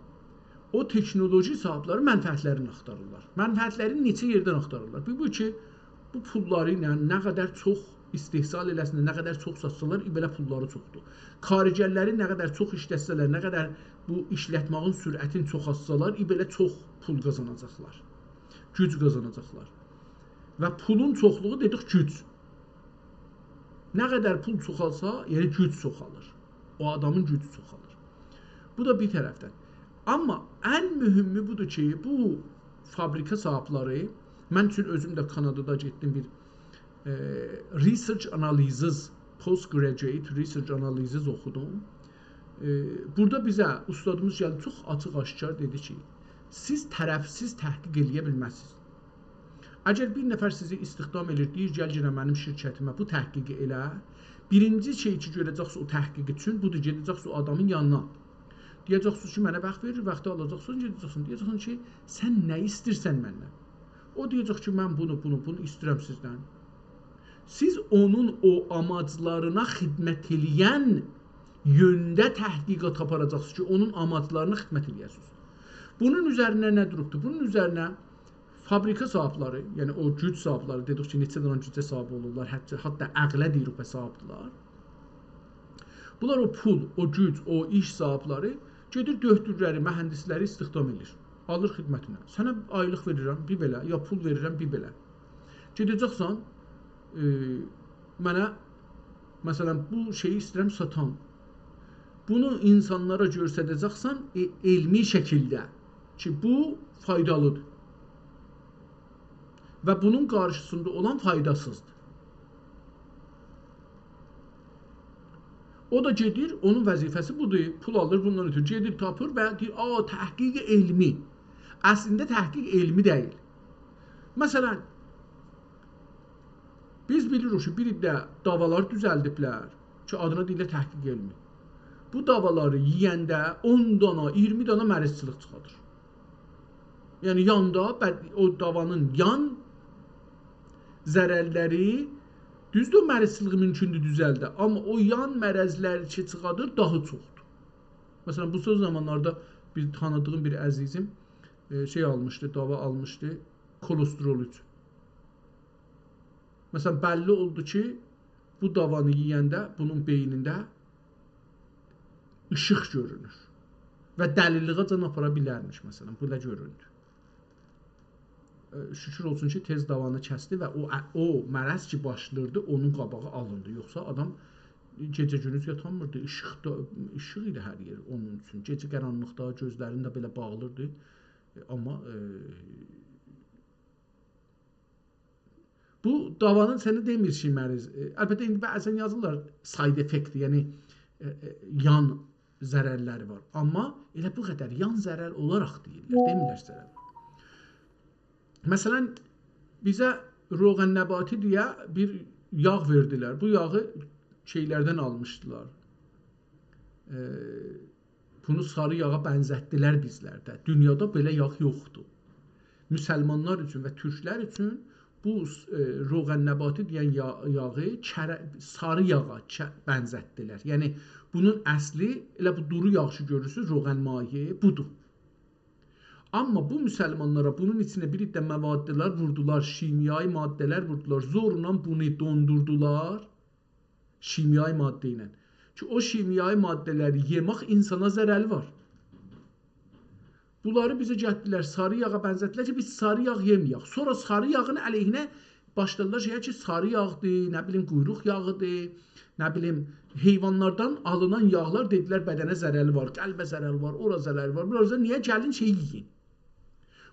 او تکنولوژی صاحیبلری منفعتلرینی آختاریرلار. منفعتلرینی نئچه یئردن آختاریرلار؟ بو، بو کی، بو پوللاری ایله نه قدر چوخ استحصال ائله‌سینلر، نه قدر چوخ ساتسالار، ای بئله پوللاری چوخدور. کارگرلری نه قدر چوخ ایشلتسه‌لر، نه قدر بو ایشلتمه‌یین سرعتینی چوخالتسالار، ای بئله چوخ پول قازاناجاقلار. گوج قازاناجاقلار. و پولون چوخلوغو دئدیک گوج. نه قدر پول چوخالسا، یعنی گوج چوخالیر. او آدامین گوجو چوخالیر. بو دا بیر طرفدن. آمما ان مهمی بودور کی، بو فابریکا صاحیبلری، من اوچون اؤزوم ده کانادادا گئتدیم بیر، ائ، research analysis، postgraduate research analysis اوخودوم. ائ، بورادا بیزه اوستادیمیز گلدی، چوخ آچیق آشکار دئدی کی، سیز طرفسیز تحقیق ائله‌یه بیلمزسینیز. اگر بیر نفر سیزی استخدام ائدیر، دئییر، «گل گئنه منیم شرکتیمه بو تحقیقی ائله.» بیرینجی شئی کی، گؤره‌جکسینیز او تحقیق اوچون، بودور، گئده‌جکسینیز او آدامین یانینا. دئیه‌جکسینیز کی، «منه واخت وئر»، واختی آلاجاقسینیز، گئده‌جکسینیز، دئیه‌جکسینیز کی، «سن نه ایستیرسن مندن؟» او دئیه‌جک کی، «من بونو، بونو، بونو ایستیرم سیزدن.» سیز اونون او آماجلارینا خدمت ائله‌ین یؤنده تحقیقات آپاراجاقسینیز کی، اونون آماجلارینا خدمت ائله‌یه‌سینیز. بونون اوزرینه نه دوروبدور؟ بونون اوزرینه فابریکا صاحیبلری، یعنی او گوج صاحیبلری، دئدیک کی، نئچه دنه گوجه صاحیب اولورلار، حتی، حتی عقله دئییریک و صاحیبدیرلر. بونلار او پول، او گوج، او ایش صاحیبلری گئدیر دؤکتورلری، مهندسلری استخدام ائدیر. آلیر خدمتینه. سنه آیلیق وئریرم، بیر بئله، یا پول وئریرم، بیر بئله. گئده‌جکسن، ائ، منه، مثلا، بو شئیی ایسته‌ییرم ساتام. بونو اینسانلارا گؤستره‌جکسن، ائ، علمی شکیلده کی، بو فایدالیدیر. و بونون قارشیسیندا اولان فایداسیزدیر. او دا گئدیر، اونون وظیفه‌سی بودور، پول آلیر بوندان اؤتورو. گئدیر، تاپیر و دئییر، «آ، تحقیق علمی.» اصلینده تحقیق علمی دئییل. مثلا، بیز بیلیریک کی، بیر عده داوالار دوزلدیبلر کی، آدینا دئییرلر تحقیق علمی. بو داوالاری یئینده اون دانا، اییرمی دانا مریضچیلیق چیخادیر. یعنی، یاندا بد-، او داوانین یان ضررلری، دوزدور، او مریضچیلیغی مومکوندور دوزلده، آمما او یان مرضلری کی، چیخادیر، داها چوخدور. مثلا، بو سون زامانلاردا بیر تانیدیغیم بیر عزیزیم، ائ، شئی آلمیشدی، داوا آلمیشدی، کولسترول اوچون. مثلا، بللی اولدو کی، بو داوانی یئینده بونون بئینینده ایشیق گؤرونور. و دلی‌لیغه‌جن آپارا بیلرمیش، مثلا، بئله گؤروندو. ائ، شوکور اولسون کی، تئز داوانی کسدی و او، او مرض کی، باشلاییردی، اونون قاباغی آلیندی. یوخسا آدام گئجه-گوندوز یاتانمیردی، ایشیق دا، ایشیق ایدی هر یئر اونون اوچون. گئجه قارانلیقدا گؤزلرینی ده بئله باغلیردی. ائ، آمما، ائ، بو داوانین سنه دئمیر کی، مریض، ائ، البته، ایندی بعضا یازیرلار side effect، یعنی، ائ، ائ، یان ضررلری وار. آمما ائله بو قدر یان ضرر اولاراق دئییرلر، دئمیرلر ضرر. مثلا، بیزه روغن نباتی دئیه بیر یاغ وئردیلر. بو یاغی شئیلردن آلمیشدیلار. ائ، بونو ساری یاغا بنزتدیلر بیزلرده. دونیادا بئله یاغ یوخدور. مسلمانلار اوچون و تورکلر اوچون بو، ائ، روغن نباتی دئین یا-، یاغی کره-، ساری یاغا چه-، بنزتدیلر. یعنی، بونون اصلی، ائله بو دورو یاغ کی گؤرورسونوز، روغن مایی بودور. آمما بو مسلمانلارا بونون ایچینه بیر عده موادلار ووردولار، شیمیایی ماده‌لر ووردولار، زورلا بونو دوندوردولار. شیمیایی ماده ایله. کی، او شیمیایی ماده‌لری یئمک اینسانا ضرری وار. بونلاری بیزه گتیردیلر، ساری یاغا بنزتدیلر کی، بیز ساری یاغ یئمه‌یک. سونرا ساری یاغین علیهینه باشلادیلار شئیه کی، ساری یاغدیر، نه بیلیم، قویروق یاغیدیر، نه بیلیم، حیوانلاردان آلینان یاغلار دئدیلر بدنه ضرری وار، قلبه ضرری وار، اورا ضرری وار، بورا ضرری وار. نییه؟ گلین شئی یئیین.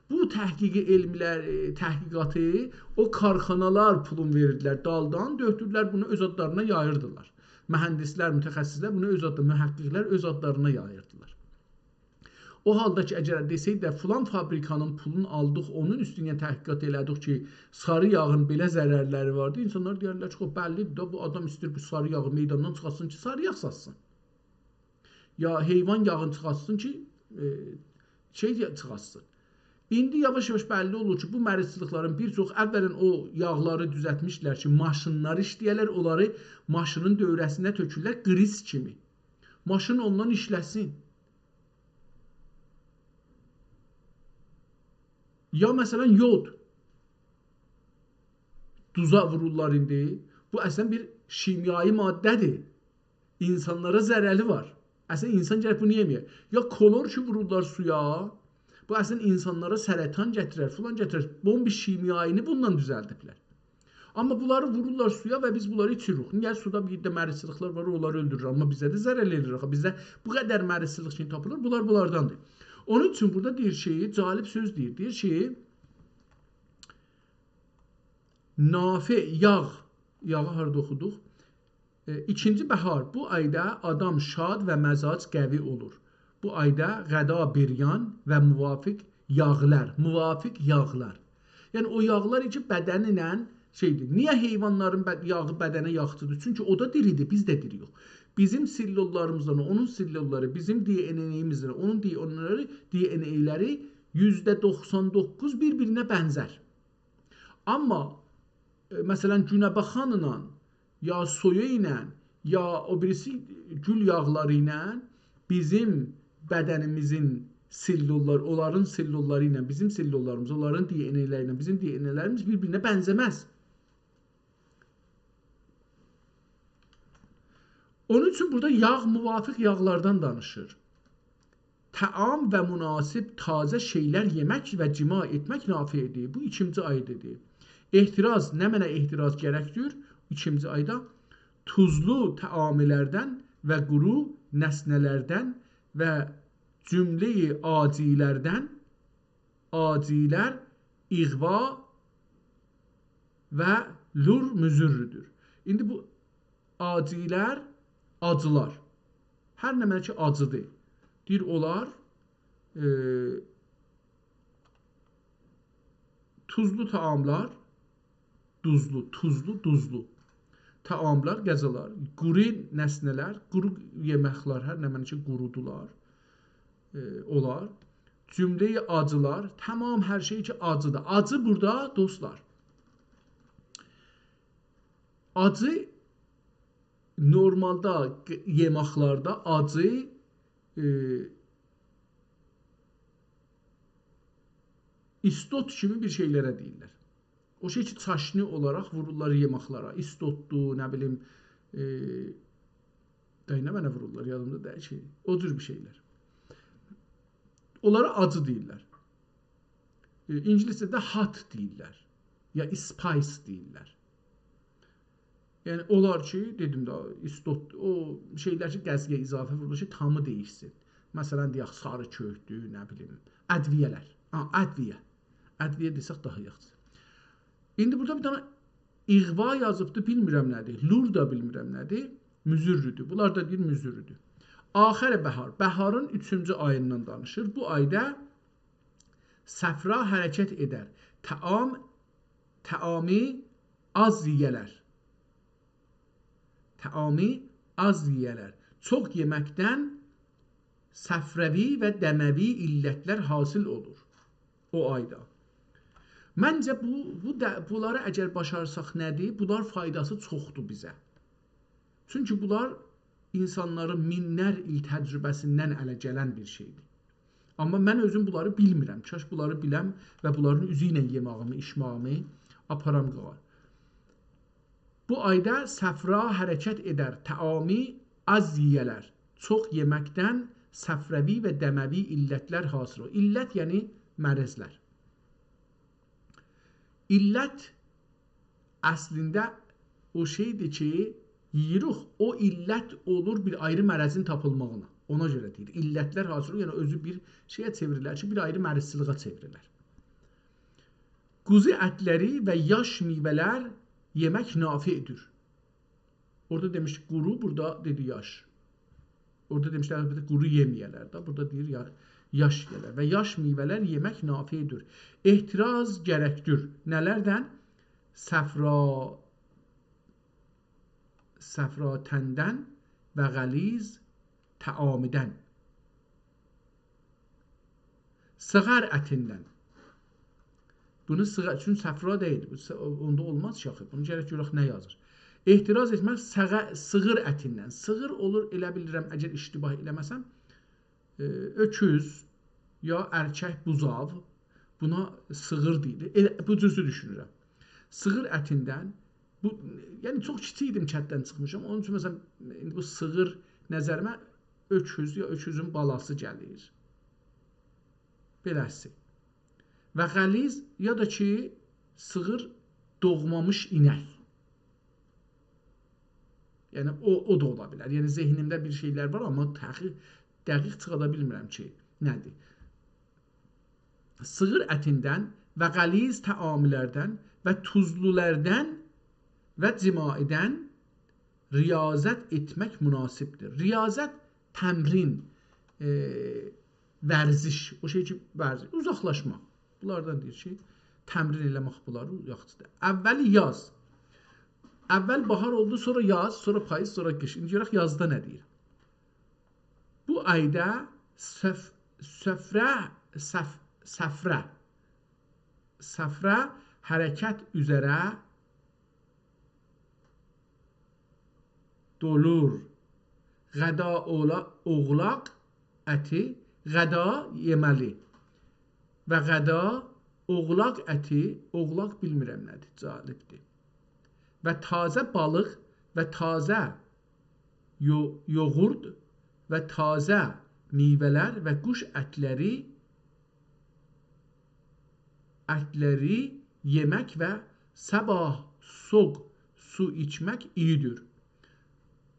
بو تحقیق علمی‌لر، ائ، تحقیقاتی او کارخانالار پولون وئریردیلر دالدان، دؤکتورلر بونو اؤز آدلارینا یاییردیلار. مهندسلر، متخصصلر بونو اؤز آدلارینا، محققلر اؤز آدلارینا یاییردیلار. او حالدا کی، اگر دئسه‌یدی ده، فلان فابریکانین پولونو آلدیق، اونون اوستوندن تحقیقات ائله‌دیک کی، ساری یاغین بئله ضررلری واردی، اینسانلار دئیرلر کی، خوب، بللی‌دیر ده، بو آدام ایسته‌ییر بو ساری یاغی میداندان چیخارتسین کی، ساری یاغ ساتسین. یا حیوان یاغینی چیخارتسین کی، ائ، شئی چیخارتسین. ایندی یاواش-یاواش بللی اولور کی، بو مریضچیلیقلارین بیر چوخو، اولاً او یاغلاری دوزلتمیشلر کی، ماشینلار ایشله‌یه‌لر، اونلاری ماشینین دؤوره‌سینه تؤکورلر، گریز کیمی. ماشین اوندان ایشله‌سین. یا، مثلا، یود. دوزا وورورلار ایندی. بو اصلاً بیر شیمیایی ماده‌دیر. اینسانلارا ضرری وار. اصلاً اینسان گرک بونو یئمه‌یه. یا کلور کی وورورلار سویا، بو اصلاً اینسانلارا سرطان گتیرر، فلان گتیرر. بمب شیمیایینی بوندان دوزلدیبلر. آمما بونلاری وورورلار سویا و بیز بونلاری ایچیریک. نییه؟ سودا بیر ده مریضچیلیقلار وار، اونلاری اؤلدورور. آمما بیزه ده ضرر ائله‌ییر آخی. بیزده بو قدر مریضچیلیق کی تاپیلیر، بونلار بونلارداندیر. اونون اوچون بورادا دئییر کی، جالب سؤز دئییر. دئییر کی، نافع یاغ، یاغی هاردا اوخودوق؟ ائ، ایکینجی بهار، بو آیدا آدام شاد و مزاج قوی اولور. بو آیدا غذا بریان و موافق یاغلار، موافق یاغلار. یعنی او یاغلار کی، بدنینن شئیدیر. نییه حیوانلارین بد-، یاغی بدنه یاخشیدیر؟ چونکی او دا دیریدیر، بیز ده دیری‌یوخ. بیزیم سلوللاریمیزدان، اونون سلوللاری، بیزیم دی ان ائیمیزله، اونون دی ان ائی‌لری، دی ان ائی‌لری یوزده دوخسان دوققوز بیر-بیرینه بنزر. آمما، ائ، مثلا، گونه باخانلا، یا سویو ایله، یا او بیریسی گول یاغلاری ایله بیزیم بدنیمیزین سلوللار، اونلارین سلوللاری ایله بیزیم سلوللاریمیز، اونلارین دی ان ائی‌لری ایله بیزیم دی ان ائی‌لریمیز بیر-بیرینه بنزه‌مز. اونون اوچون بورادا یاغ، موافق یاغلاردان دانیشیر. طعام و مناسب تازه شئیلر یئمک و جماع ائتمک نافع‌دیر. بو ایکینجی آیدادیر. احتراز، نمنه احتراز گرکدیر؟ ایکینجی آیدا دوزلو طعاملردن و قورو نسنه‌لردن و جمله‌ی آجیلردن، آجیلر، اغوا و لور مضرّدیر. ایندی بو آجیلر، آجیلار. هر نمنه کی آجیدیر. دئییر، اونلار، ائ، دوزلو طعاملار، دوزلو، دوزلو، دوزلو طعاملار، غذالار، قورو نسنه‌لر، قورو یئمکلر، هر نمنه کی قورودولار، ائ، اونلار. جمله‌ی آجیلار، تمام هر شئی کی آجیدیر. آجی بورادا، دوستلار، آجی نورمالدا ق-، یئمکلرده آجی، ائ، ایستوت کیمی بیر شئیلره دئییرلر. او شئی کی چاشنی اولاراق وورورلار یئمکلره. ایستوتدور، نه بیلیم، ائ، دای نمنه وورورلار، یادیمدا دئییل کی. او جور بیر شئیلر. اونلارا آجی دئییرلر. ائ، اینگیلیسجه‌ده hot دئییرلر. یا spice دئییرلر. یعنی، اونلار کی، دئدیم ده، ایستوت، او شئیلر کی غذایا اضافه وورولور کی طعمی دییشسین. مثلا، دئیک، ساری کؤکدور، نه بیلیم، ادویه‌لر. ها، ادویه. ادویه دئسک داها یاخشی. ایندی بورادا بیر دنه اغوا یازیبدی، بیلمیرم نه‌دیر. لور دا بیلمیرم نه‌دیر. مضرّدور. بونلار دا دئییر مضرّدور. آخر بهار. بهارین اوچونجو آییندان دانیشیر. بو آیدا صفرا حرکت ائدر. طعام، طعامی آز یئیه‌لر. طعامی آز یئیه‌لر. چوخ یئمکدن صفراوی و دموی علتلر حاصل اولور او آیدا. منجه بو، بو دا، بونلاری اگر باشارساق نه‌دیر؟ بونلار فایداسی چوخدور بیزه. چونکی بونلار اینسانلارین مینلر ایل تجربه‌سیندن اله گلن بیر شئیدیر. آمما من اؤزوم بونلاری بیلمیرم. کاش بونلاری بیلم و بونلارین اوزو ایله یئماغیمی، ایچماغیمی آپارام قاغا. بو آیدا صفرا حرکت ائدر، طعامی آز یئیه‌لر. چوخ یئمکدن صفراوی و دموی علتلر حاصل اولور. علت یعنی مرضلر. علت اصلینده او شئیدیر کی، یئییریک، او علت اولور بیر آیری مرضین تاپیلماغینا. اونا گؤره دئییر، علتلر حاصل اولور، یعنی اؤزو بیر شئیه چئوریلر کی، بیر آیری مریضچیلیغا چئوریلر. قوزو اتلری و یاش میوه‌لر یئمک نافع‌دیر. اورادا دئمیشدی قورو، بورادا دئدی یاش. اورادا دئمیشدی، البته، قورو یئمه‌یه‌لر ده. بورادا دئییر، یا-، یاش یئیه‌لر. و یاش میوه‌لر یئمک نافع‌دیر. احتراز گرکدیر. نه‌لردن؟ صفرا، صفرا تندن و غلیظ طعامدن. سیغار اتیندن. بونو سیغار، چون صفرا دئییل. بو س-، اوندا اولماز کی آخی. بونو گرک گؤرک نه یازیر. احتراز ائتمک سیغا-، سیغیر اتیندن. سیغیر اولور، ائله بیلیرم، اگر اشتباه ائله‌مه‌سم، ائ، اؤکوز یا ارکک بوزاو، بونا سیغیر دئییلیر. ائله بو جورسو دوشونورم. سیغیر اتیندن، بو، یعنی چوخ کیچیک ایدیم، کتدن چیخمیشام. اونون اوچون، مثلا، ایندی بو سیغیر نظریمه اؤکوز یا اؤکوزون بالاسی گلیر. بئله‌سی. و غلیظ یا دا کی، سیغیر دوغمامیش اینک. یعنی، او، او دا اولا بیلر. یعنی، ذهنیمده بیر شئیلر وار، آمما تحقیق، دقیق چیخادا بیلمیرم کی، نه‌دیر. سیغیر اتیندن و غلیظ طعاملردن و توزلولردن و جماعدن ریاضت ائتمک مناسبدیر. ریاضت، تمرین، ائ، ورزش، او شئی کی، ورزش، اوزاقلاشماق. بونلاردان دئییر کی، تمرین ائله‌مک بونلاری یاخشیدیر. اول یاز. اول باهار اولدو، سونرا یاز، سونرا پاییز، سونرا قیش. ایندی گؤرک یازدا نه دئییر. بو آیدا صف-، صفرا، صف-، صفرا، صفرا حرکت اوزره دولور. غذا اولا-، اوغلاق اتی غذا یئمه‌لی. و غذا، اوغلاق اتی، اوغلاق بیلمیرم نه‌دیر، جالبدیر. و تازه بالیق و تازه یو-، یوغورت و تازه میوه‌لر و قوش اتلری، اتلری یئمک و صاباح سوق سو ایچمک ایی‌دیر.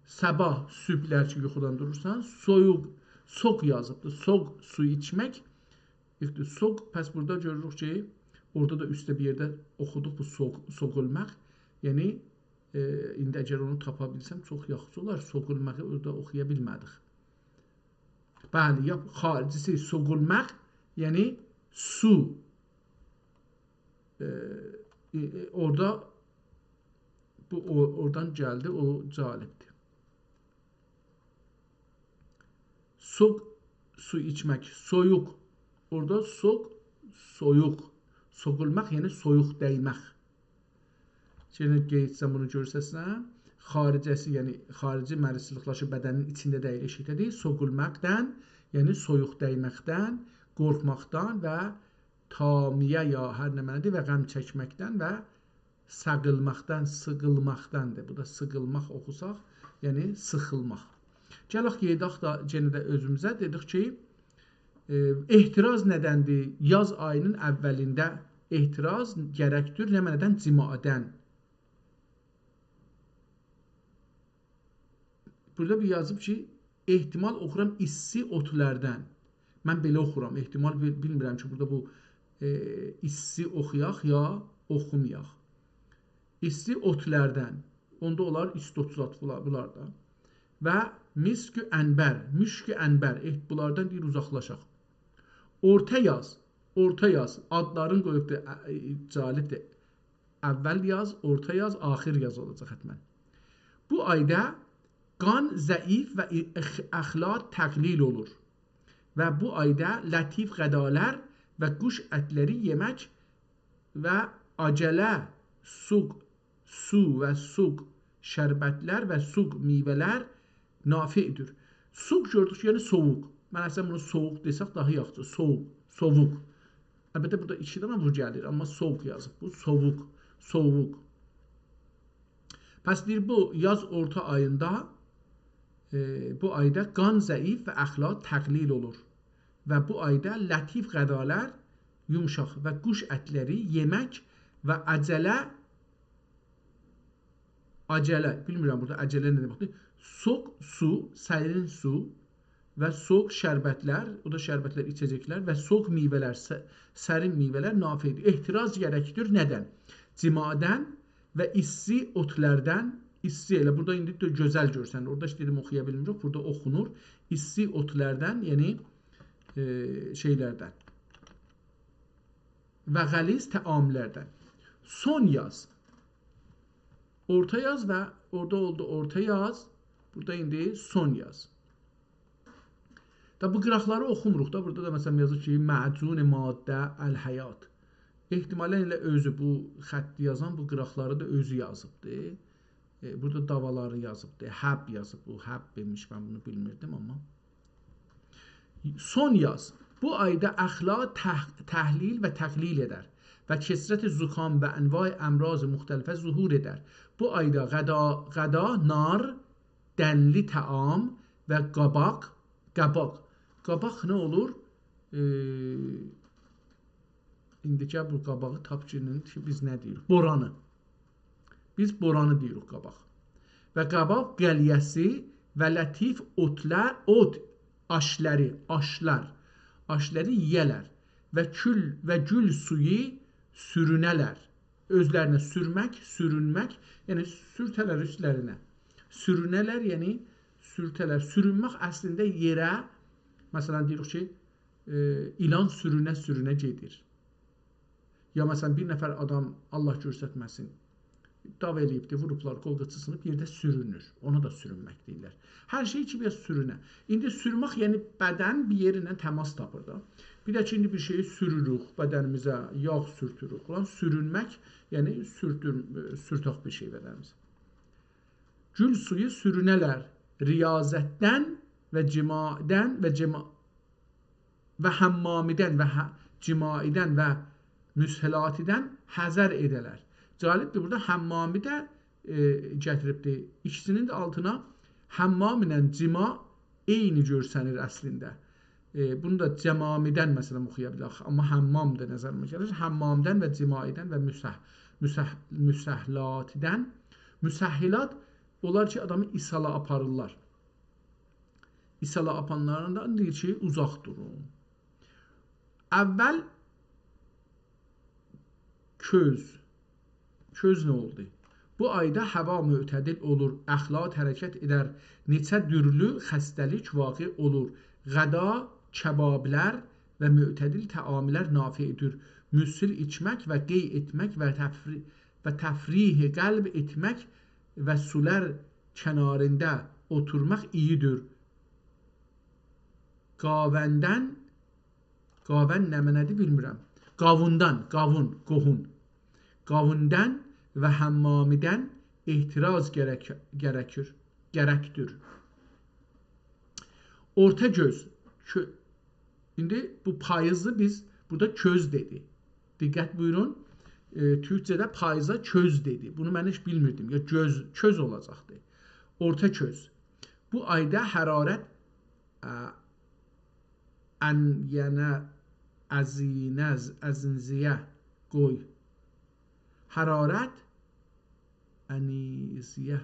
صاباح، صبحلر کی یوخودان دورورسان، سویوق، سوق یازیبدیر. سوق سو ایچمک، ایختی-، سوق، پس بورادا گؤروروک کی، اورادا دا اوسته بیر یئرده اوخودوق بو سوق، سوق اولماق. یعنی، ائ، ایندی اگر اونو تاپا بیلسم، چوخ یاخشی اولار. سوق اولماغی اورادا اوخویا بیلمه‌دیک. بلی، یا خارجی‌سی سوق اولماق، یعنی سو. ائ، ائ، ائ، اورادا بو او-، اورادان گلدی، او جالبدیر. سوق، سو ایچمک، سویوق. اورادا سوق، سویوق. سوق اولماق، یعنی سویوق دَیمک. یئنه قئییتسم بونو گؤرسه‌سم، خارجه‌سی، یعنی خارجی مریضچیلیقلار کی بدنین ایچینده دئییل، ائشیکده‌دیر. سوق اولماقدان، یعنی سویوق دَیمکدن، قورخماقدان و طامعه یا هر نمنه‌دیر و غم چکمکدن و ساغیلماقدان، سیغیلماقداندیر. بو دا سیغیلماق اوخوساق، یعنی سیخیلماق. گلک گئدک دا، یئنه ده اؤزوموزه دئدیک کی، ائ، احتراز نه‌دندیر؟ یاز آیی‌نین اوّلینده احتراز گرکدیر. نمنه‌دن؟ جماعدن. بورادا بیر یازیب کی، احتمال اوخورام ایسسی اوتلردن. من بئله اوخورام، احتمال بیل-، بیلمیرم کی، بورادا بو، ائ، ایسسی اوخویاق یا اوخومایاق. ایسسی اوتلردن. اوندا اولار ایستی اوت زاد بولار، بولار دا. و مسک عنبر، مشک عنبر، ائه، بولاردان دئییر اوزاقلاشاق. اورتا یاز، اورتا یاز، آدلارین قویوبدور، ا، ا، جالبدیر. اوّل یاز، اورتا یاز، آخیر یاز اولاجاق حتماً. بو آیدا قان ضعیف و اخ-، اخلاق تقلیل اولور. و بو آیدا لطیف غذالار و قوش اتلری یئمک و عجله سوق، سو و سوق شربتلر و سوق میوه‌لر نافع‌دیر. سوق گؤردوک، یعنی سویوق. من اصلاً بونو سویوق دئسک داها یاخشی. سویوق، سویوق. البته، بورادا ایکی دنه «و» گلیر، آمما سویوق یازیب. بو سویوق، سویوق. پس دئییر، بو یاز اورتا آییندا، ائ، بو آیدا قان ضعیف و اخلاق تقلیل اولور. و بو آیدا لطیف غذالار، یومشاق و قوش اتلری یئمک و عجله، عجله، بیلمیرم بورادا عجله نه دئمکدیر. سوق سو، سرین سو، و سوق شربتلر، او دا شربتلر، ایچه‌جکلر و سوق میوه‌لر، س-، سرین میوه‌لر نافع‌دیر. احتراز گرکدیر نه‌دن؟ جماعدن و ایسسی اوتلردن، ایسسی ائله بورادا ایندی ده گؤزل گؤرسنیر. اورادا ایشته دئدیم اوخویا بیلمیریک، بورادا اوخونور. ایسسی اوتلردن، یعنی، ائ، شئیلردن. و غلیظ طعاملردن. سون یاز. اورتا یاز و اورادا اولدو اورتا یاز. بورادا ایندی سون یاز. دا بو قیراقلاری اوخوموروق دا. بورادا دا، مثلاً، یازیر کی، معجون ماده الحیات. احتمالاً ائله اؤزو، بو خطی یازان، بو قیراقلاری دا اؤزو یازیبدی. ائ، بورادا داوالاری یازیبدی. حب یازیب. بو حب ایمیش، من بونو بیلمیردیم، آمما. سون یاز. بو آیدا اخلاق تح-، تحلیل و تقلیل ائدر و کثرت زکام و انواع امراض مختلفه ظهور ائدر. بو آیدا غذا، غذا، نار، دنلی طعام و قاباق، قاباق. قاباق نه اولور؟ ائ، ایندی گل بو قاباغی تاپ کی، کی بیز نه دئییریک؟ بورانی. بیز بورانی دئییریک قاباق. و قاباق قلیه‌سی و لطیف اوتلار، اوت، آشلاری، آشلار، آشلاری یئیه‌لر. و کول، و گول سویو سورونه‌لر. اؤزلرینه سورمک، سورونمک، یعنی سورته‌لر اوستلرینه. سورونه‌لر، یعنی سورته‌لر. سورونمک اصلینده یئره، مثلاً، دئییریک کی، ائ، ایلان سورونه-سورونه گئدیر. یا، مثلاً، بیر نفر آدام، الله گؤرستمه‌سین، دعوا ائله‌ییبدی، ووروبلار، قول قیچی سینیب، یئرده سورونور. اونا دا سورونمک دئییرلر. هر شئی کی، بیر سورونه. ایندی سورمک، یعنی بدن بیر یئرینن تماس تاپیر دا. بیر ده کی، ایندی بیر شئیی سوروروک، بدنیمیزه یاغ سورتوروک. اولان سورونمک، یعنی سورتور-، سورتاق بیر شئی بدنیمیزه. گول سویو سورونه‌لر، ریاضتدن و جماعدن و جما-، و حمامی‌دن و ح-، جماعی‌دن و مسهلاتی‌دن حذر ائده‌لر. جالبدیر، بورادا حمامی ده، ائ، گتیریبدیر. ایکیسینین ده آلتینا حمام ایله جماع عینی گؤرسنیر اصلینده. ائ، بونو دا جمامی‌دن، مثلا، اوخویا بیلریک. آمما حمام دا نظریمه گلیر. حمامی‌دن و جماعی‌دن و مسه-، مسه-، مسهلاتی‌دن. مسهلات، اونلار کی، آدامی اسهالا آپاریرلار. اسهالا آپارانلاردان دئییر کی، اوزاق دورون. اول کؤز. کؤز نه اولدو؟ بو آیدا هاوا معتدل اولور، اخلاق حرکت ائدر، نئچه تورلو خسته‌لیک واقع اولور. غذا، کبابلر و معتدل طعاملر نافع‌دور. مسهل ایچمک و قی ائتمک و تفری-، و تفریح قلب ائتمک و سولار کناریندا اوتورماق ایی‌دیر. گاوندن، گاون نمنه‌دیر بیلمیرم. گاووندان، گاوون، قوهون. گاووندن و حمامی‌دن احتراز گرک-، گرکیر، گرکدیر. اورتا کؤز، کؤ-، ایندی بو پاییزی بیز بورادا کؤز دئدی. دقت بویورون، ائ، تورکجه‌ده پاییزا کؤز دئدی. بونو من هئچ بیلمیردیم. یا گؤز، کؤز اولاجاقدی. اورتا کؤز. بو آیدا حرارت، ا، ان-، یعنی ازینز-، ازینزیه قوی. حرارت انیزیه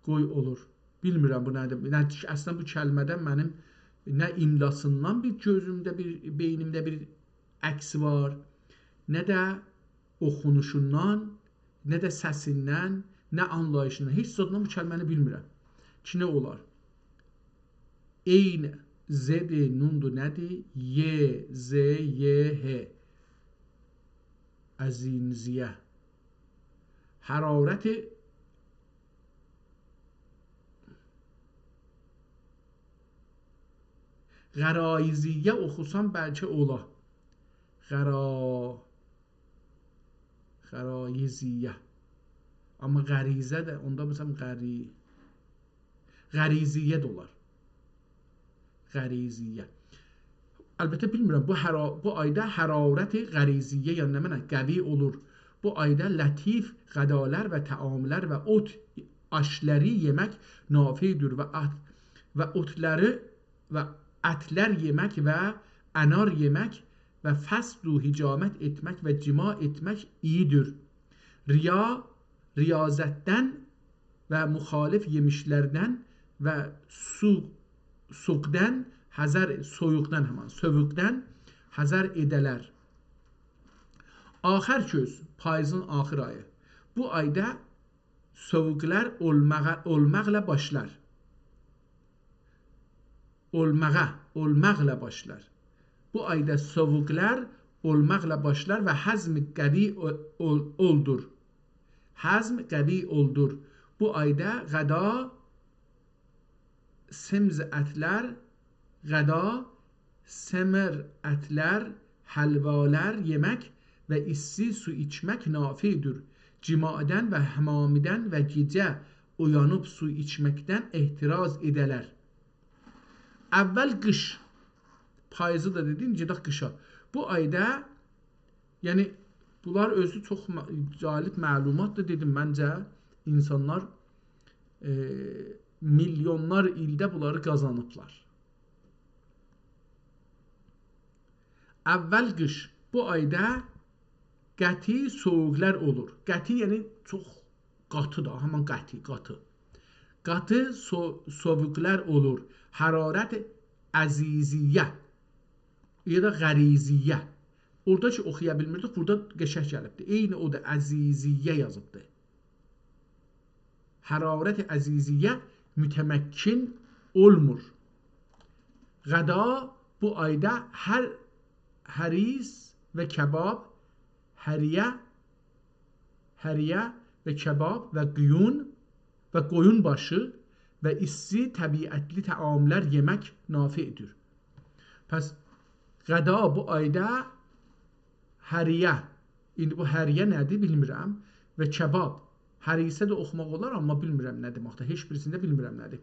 قوی اولور. بیلمیرم بو نه‌دیر. نه، اصلا بو کلمه‌دن منیم نه املاسیندان بیر گؤزومده، بیر بئینیمده بیر عکس وار، نه ده اوخونوشوندان، نه ده سسیندن، نه آنلاییشیندان. هئچ زاددان بو کلمه‌نی بیلمیرم کی، نه اولار. عین، زد، نوندور، نه‌دیر؟ ی، ز، ی، ه. ازینزیه. حرارت غرایزیه اوخوسام بلکه اولا. غرا-، غرایزیه. آمما غریزه ده، اوندا مثلا غری-، غریزیه ده اولار. غریزیه. البته بیلمیرم، بو حرا-، بو آیدا حرارت غریزیه، یعنی نمنه، قوی اولور. بو آیدا لطیف غذالار و طعاملار و اوت آشلاری یئمک نافع‌دور و ات-، و اوتلاری و اتلر یئمک و انار یئمک و فصل و حجامت ائتمک و جماع ائتمک ایی‌دیر. ریا، ریاضتدن و مخالف یئمیشلردن و سو-، سوقدن حذر، سویوقدان، همان، سووقدان حذر ائده‌لر. آخر کؤز، پاییزین آخیر آیی. بو آیدا سووقلار اولماغا، اولماقلا باشلار. اولماغا، اولماقلا باشلار. بو آیدا سووقلار اولماقلا باشلار و هضم قوی اول-، اول-، اولدور. هضم قوی اولدور. بو آیدا غذا، سمز اتلر، غذا، سمر اتلر، حلوالار یئمک و ایستی سو ایچمک نافع‌دور. جماعدن و حمامیدن و گئجه اویانیب سو ایچمکدن احتراز ائده‌لر. اول قیش. پاییزی دا دئدیم، گئدک قیشا. بو آیدا، یعنی، بونلار اؤزو چوخ ما-، جالب معلوماتدیر. دئدیم، منجه اینسانلار، ائ، میلیونلار ایلده بونلاری قازانیبلار. اول قیش. بو آیدا قطعی سویوقلار اولور. قطعی، یعنی چوخ قاتی دا، همان قطعی، قاتی. قاتی سو-، سویوقلار اولور. حرارت عزیزیه یا دا غریزیه. اورادا کی اوخویا بیلمیردیک، بورادا قشنگ گلیبدیر. عینی اودور، عزیزیه یازیبدیر. حرارت عزیزیه متمکن اولمور. غذا بو آیدا هر، هریس و کباب، هریه، هریه و کباب و قویون و قویون باشی و ایستی طبیعتلی طعاملار یئمک نافع‌دور. پس غذا بو آیدا هریه. ایندی بو هریه نه‌دیر، بیلمیرم. و کباب. هریسه ده اوخوماق اولار، آمما بیلمیرم نه دئمکدیر. هئچ بیریسینی ده بیلمیرم نه‌دیر.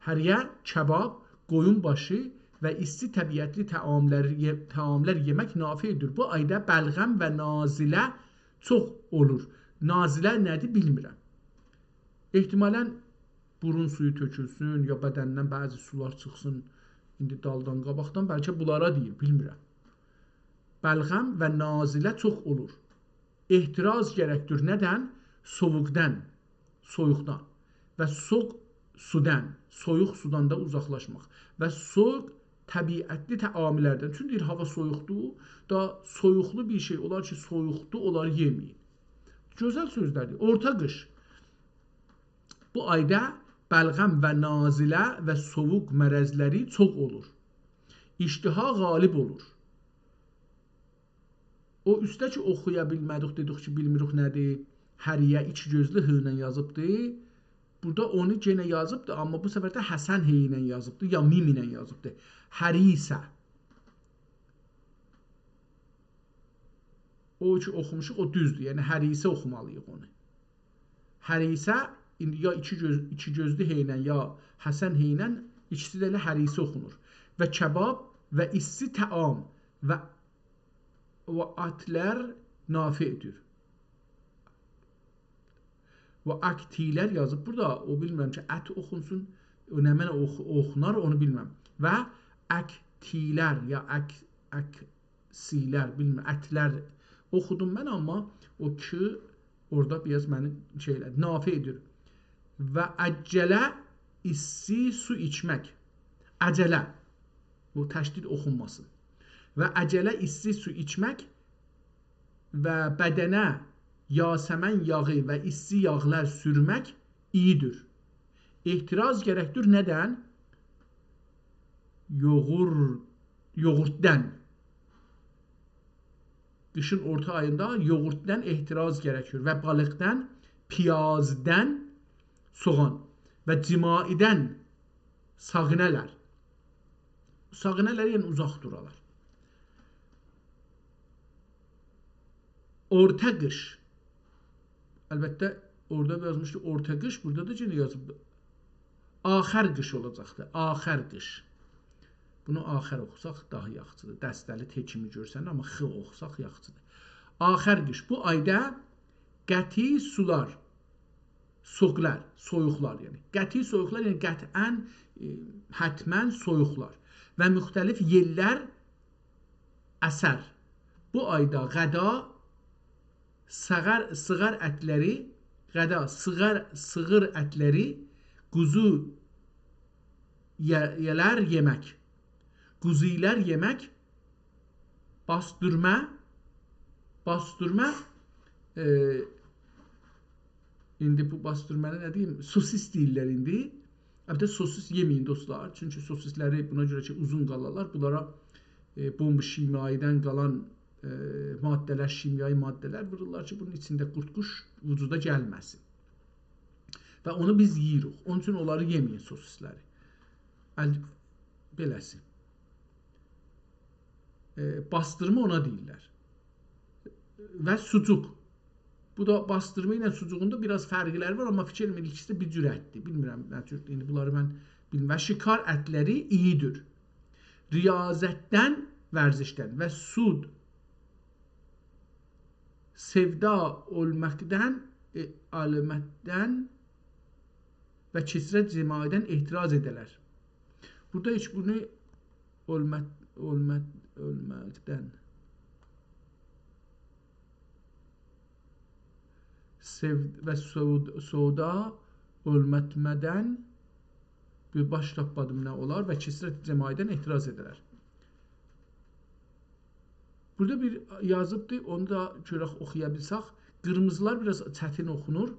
هریه، کباب، قویون باشی و ایستی طبیعتلی طعاملر، یئ-، طعاملر یئمک نافع‌دیر. بو آیدا بلغم و نازله چوخ اولور. نازله نه‌دیر، بیلمیرم. احتمالاً بورون سویو تؤکولسون، یا بدندن بعضی سولار چیخسین، ایندی دالدان، قاباقدان، بلکه بونلارا دئییر، بیلمیرم. بلغم و نازله چوخ اولور. احتراز گرکدیر. ندن؟ سووقدان، سویوقدان. و سوق سودان، سویوق سودان دا اوزاقلاشماق. و سوق طبیعتلی طعاملردن. چونکی دئییر، هاوا سویوقدور، دا سویوقلو بیر شئی اولار کی، سویوقدور، اونلاری یئمه‌یین. گؤزل سؤزلردیر. اورتا قیش. بو آیدا بلغم و نازله و سووق مرضلری چوخ اولور. اشتها غالب اولور. او اوسته کی، اوخویا بیلمه‌دیک، دئدیک کی، بیلمیریک نه‌دیر. هریه ایکی گؤزلو ه ایله یازیبدی. بورادا اونو یئنه یازیبدی، آمما بو سفر ده حسن ه ایله یازیبدی، یا میم ایله یازیبدی. هریسه. او کی اوخوموشوق، او دوزدور. یعنی، هریسه اوخومالی‌ییق اونو. هریسه، ایندی یا ایکی گؤز، ایکی گؤزلو ه ایله، یا حسن ه ایله، ایکیسی ده ائله هریسه اوخونور. و کباب و ایستی طعام و، و اتلر نافع‌دیر. و اکتیلر یازیب بورادا، او بیلمیرم کی، ات اوخونسون، او نمنه اوخ-، اوخونار، اونو بیلمیرم. و اکتیلر، یا اک-، اک-، سیلر، بیلمیرم، اتلر اوخودوم من، آمما او کی اورادا بیر آز منی شئی ائله‌دی. نافع‌دیر. و عجله، ایستی سو ایچمک. عجله. بو تشدید اوخونماسین. و عجله ایستی سو ایچمک و بدنه یاسمن یاغی و ایستی یاغلار سورمک ایی‌دیر. احتراز گرکدیر. ندن؟ یوغور-، یوغورتدان. قیشین اورتا آییندا یوغورتدان احتراز گرکیر و بالیقدان، پیازدان، سوغان و جماعیدن، ساغنه‌لر. ساغنه‌لر، یعنی اوزاق دورالار. اورتا قیش. البته، اورادا یازمیشدی اورتا قیش، بورادا دا یئنه یازیب. آخر قیش اولاجاقدی، آخر قیش. بونو آخر اوخوساق داها یاخشیدیر. دسته‌لی ت کیمی گؤرسنیر، آمما خ اوخوساق یاخشیدیر. آخر قیش. بو آیدا قطعی سولار، سوقلار، سویوقلار، یعنی. قطعی سویوقلار، یعنی قطعاً، ائ، حتماً سویوقلار. و مختلف یئللر اسر. بو آیدا غذا، سیغار، سیغار اتلری، غذا، سیغار، سیغیر اتلری، قوزو یئ-، یئلر یئمک. قوزو یئلر یئمک، باستیرما، باستیرما، ائ، ایندی بو باستیرمانی نه دئییم؟ سوسیس دئییرلر ایندی. البته، سوسیس یئمه‌یین، دوستلار. چونکی سوسیسلری بونا گؤره کی، اوزون قالارلار، بونلارا، ائ، بمب شیمیایی‌دن قالان، ائ، ماده‌لر، شیمیایی ماده‌لر وورورلار کی، بونون ایچینده قورد-قوش وجودا گلمه‌سین. و اونو بیز یئییریک. اونون اوچون اونلاری یئمه‌یین، سوسیسلری. ال-، بئله‌سی. ائ، باستیرما اونا دئییرلر. و سوجوق. بو دا باستیرما ایله سوجوغون دا بیر آز فرقلری وار، آمما فیکیر ائلیرم ایکیسی ده بیر جور اتدیر. بیلمیرم نه جور، ایندی بونلاری من بیلمیرم. و شکار اتلری ایی‌دیر. ریاضتدن، ورزشدن و سود، سودا اولماقدان، ائ، آلماقدان و کثرت جماعیدن احتراز ائده‌لر. بورادا هئچ بونو اولماق، اولماق، اولماقدان. سودا و سود-، سودا اولماتمادان بیر باش تاپمادیم نه اولار و کثرت جماعیدن احتراز ائده‌لر. بورادا بیر یازیبدی، اونو دا گؤرک اوخویا بیلسک. قیرمیزیلار بیر آز چتین اوخونور.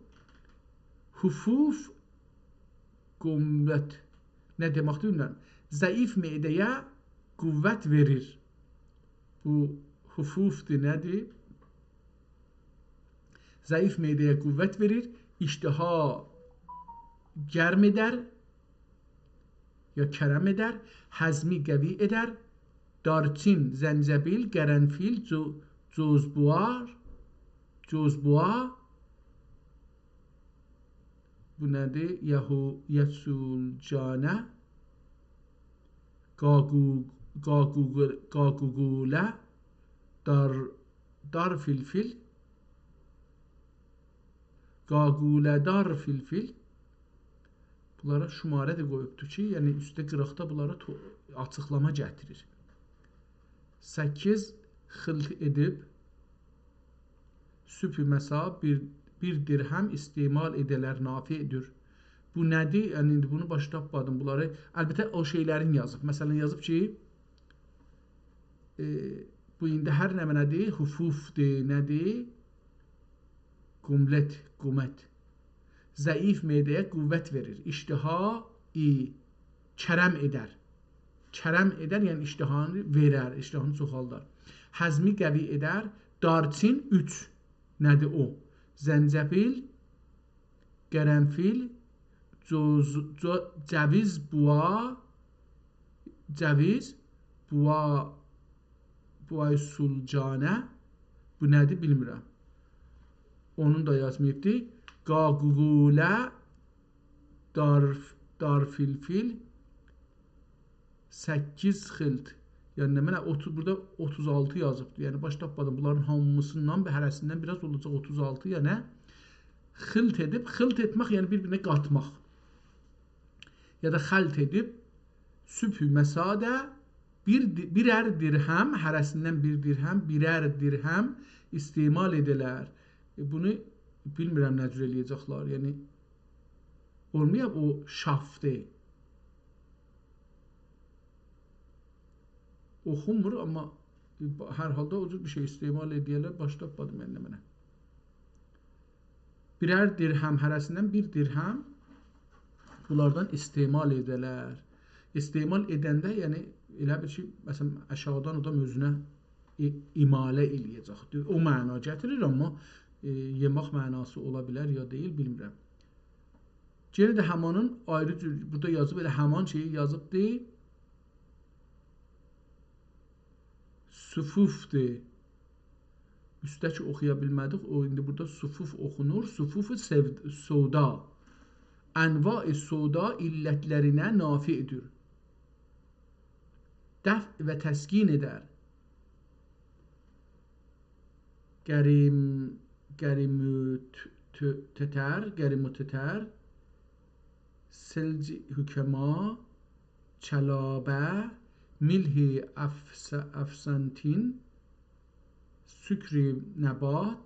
هفوف قوت. نه دئمکدیر، بیلمیرم. ضعیف معده‌یه قوت وئریر. بو هفوفدور، نه‌دیر؟ ضعیف معده‌یه قوت وئریر، اشتها گرم ائدر، یا کرم ائدر، هضمی قوی ائدر، دارچین، زنجبیل، قرنفیل، جو-، جوزبوار، جوزبوا، بو نه‌دیر؟ یهو-، یسولجانه، قاقو-، قاقوقو-، قاقوقوله، دار، دار فیلفیل، قاقوله‌دار فیلفیل. بونلارا شماره ده قویوبدور کی، یعنی اوسته قیراقدا بونلارا تو-، آچیقلاما گتیریر. سککیز خیلت ائدیب، صبح مسا بیر، بیر درهم استعمال ائده‌لر، نافع‌دیر. بو نه‌دیر؟ یعنی، ایندی بونو باشا تاپمادیم. بونلاری، البته، او شئیلرین یازیب. مثلا، یازیب کی، ائ، بو ایندی هر نمنه‌دیر؟ حفوف‌دیر. نه‌دیر؟ قوملت، قومت. ضعیف معده‌یه قوت وئریر. اشتهایی کرم ائدر. کرم ائدر، یعنی اشتهانی وئرر، اشتهانی چوخالدار. هضمی قوی ائدر. دارچین اوچ. نه‌دیر او؟ زنجبیل، قرنفیل، جوز-، جو-، جویز، بوا، جویز، بوا، بوای سولجانه. بو نه‌دیر، بیلمیرم. اونون دا یازماییبدی. قاقوقوله، دار، دار فیلفیل، سککیز خیلت. یعنی، نمنه، اوتوز، بورادا اوتوز آلتی یازیبدی. یعنی، باشا تاپمادیم. بونلارین هامیسیندان، بیر هره‌سیندن بیر آز اولاجاق اوتوز آلتی، یعنی. خیلت ائدیب، خیلت ائتمک، یعنی بیر-بیرینه قاتماق. یا دا خلط ائدیب، صبح مسا دا بیر دی-، بیرر درهم، هره‌سیندن بیر درهم، بیرر درهم استعمال ائده‌لر. ائ، بونو بیلمیرم نه جور ائله‌یه‌جکلر. یعنی، اولماییب او شافتی. اوخونمور، آمما هر حالدا او جور بیر شئی استعمال ائده‌لر، باشا تاپمادیم من نمنه. بیرر درهم، هره‌سیندن بیر درهم بونلاردان استعمال ائده‌لر. استعمال ائدنده، یعنی، ائله بیل کی، مثلا، آشاغیدان آدام اؤزونه ای-، ایماله ائله‌یه‌جک. او معنا گتیریر، آمما، ائ، یئمک معناسی اولا بیلر یا دئییل، بیلمیرم. یئنه ده همانین آیری جور، بورادا یازیب، ائله همان شئیی یازیبدی. صفوف‌دیر. اوسته کی اوخویا بیلمه‌دیک، او ایندی بورادا صفوف اوخونور. صفوف سود-، سودا. انواع سودا علت‌لرینه نافع‌دیر. دفع و تسکین ائدر. گریم، گریم و ت-، ت-، تتر، گریم و تتر، ثلج حکما، چلابه، ملح افس-، افسنتین، سکر نبات،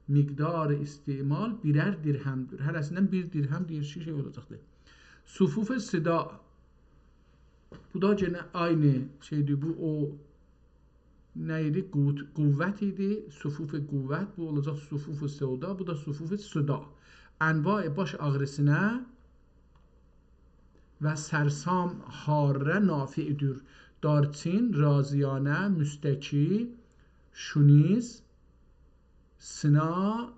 مقدار استعمال بیرر درهم‌دیر. هره‌سیندن بیر درهم دئییر کی، شئی اولاجاقدیر. صفوف صداع. بو دا یئنه عینی شئی‌دیر. بو او نه ایدی؟ قوت، قوت ایدی. صفوف قوت. بو اولاجاق صفوف سودا. بو دا صفوف صداع. انواع باش آغریسینا و سرسام حاره نافع‌دیر. دارچین، رازیانه، مستکی، شونیز، سینا،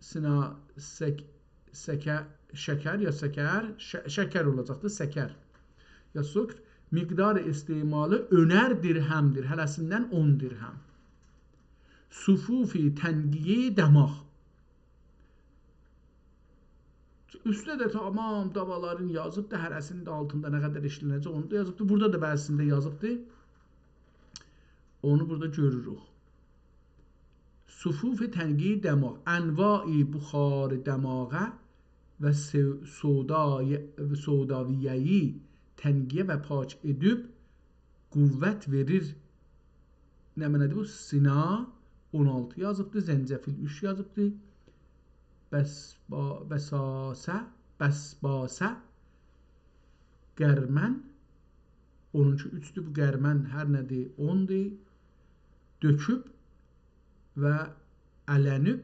سینا، سک-، سکه-، شکر یا سکر، ش-، شکر اولاجاقدیر، سکر. یا سکر، مقدار استعمالی اونر درهم‌دیر، هره‌سیندن اون درهم. صفوف تنقیه‌ی دماغ. اوسته ده تمام دوالارین یازیبدی، هره‌سینین ده آلتیندا نه قدر ایشلنه‌جک، اونو دا یازیبدی. بورادا دا بعضی‌سینده یازیبدی. اونو بورادا گؤروروک. صفوف تنقیه‌ی دماغ، انواع بخار دماغه و سو-، سودای-، سوداویه‌یی تنقیه و پاک ائدیب قوت وئریر. نمنه‌دیر بو؟ سینا اون آلتی یازیبدی، زنجفیل اوچ یازیبدی. بس-، با-، بساسه، بسباسه، قرمن، اونون کی اوچدور، بو قرمن هر نه‌دیر، اوندور. دؤکوب و اله‌نوب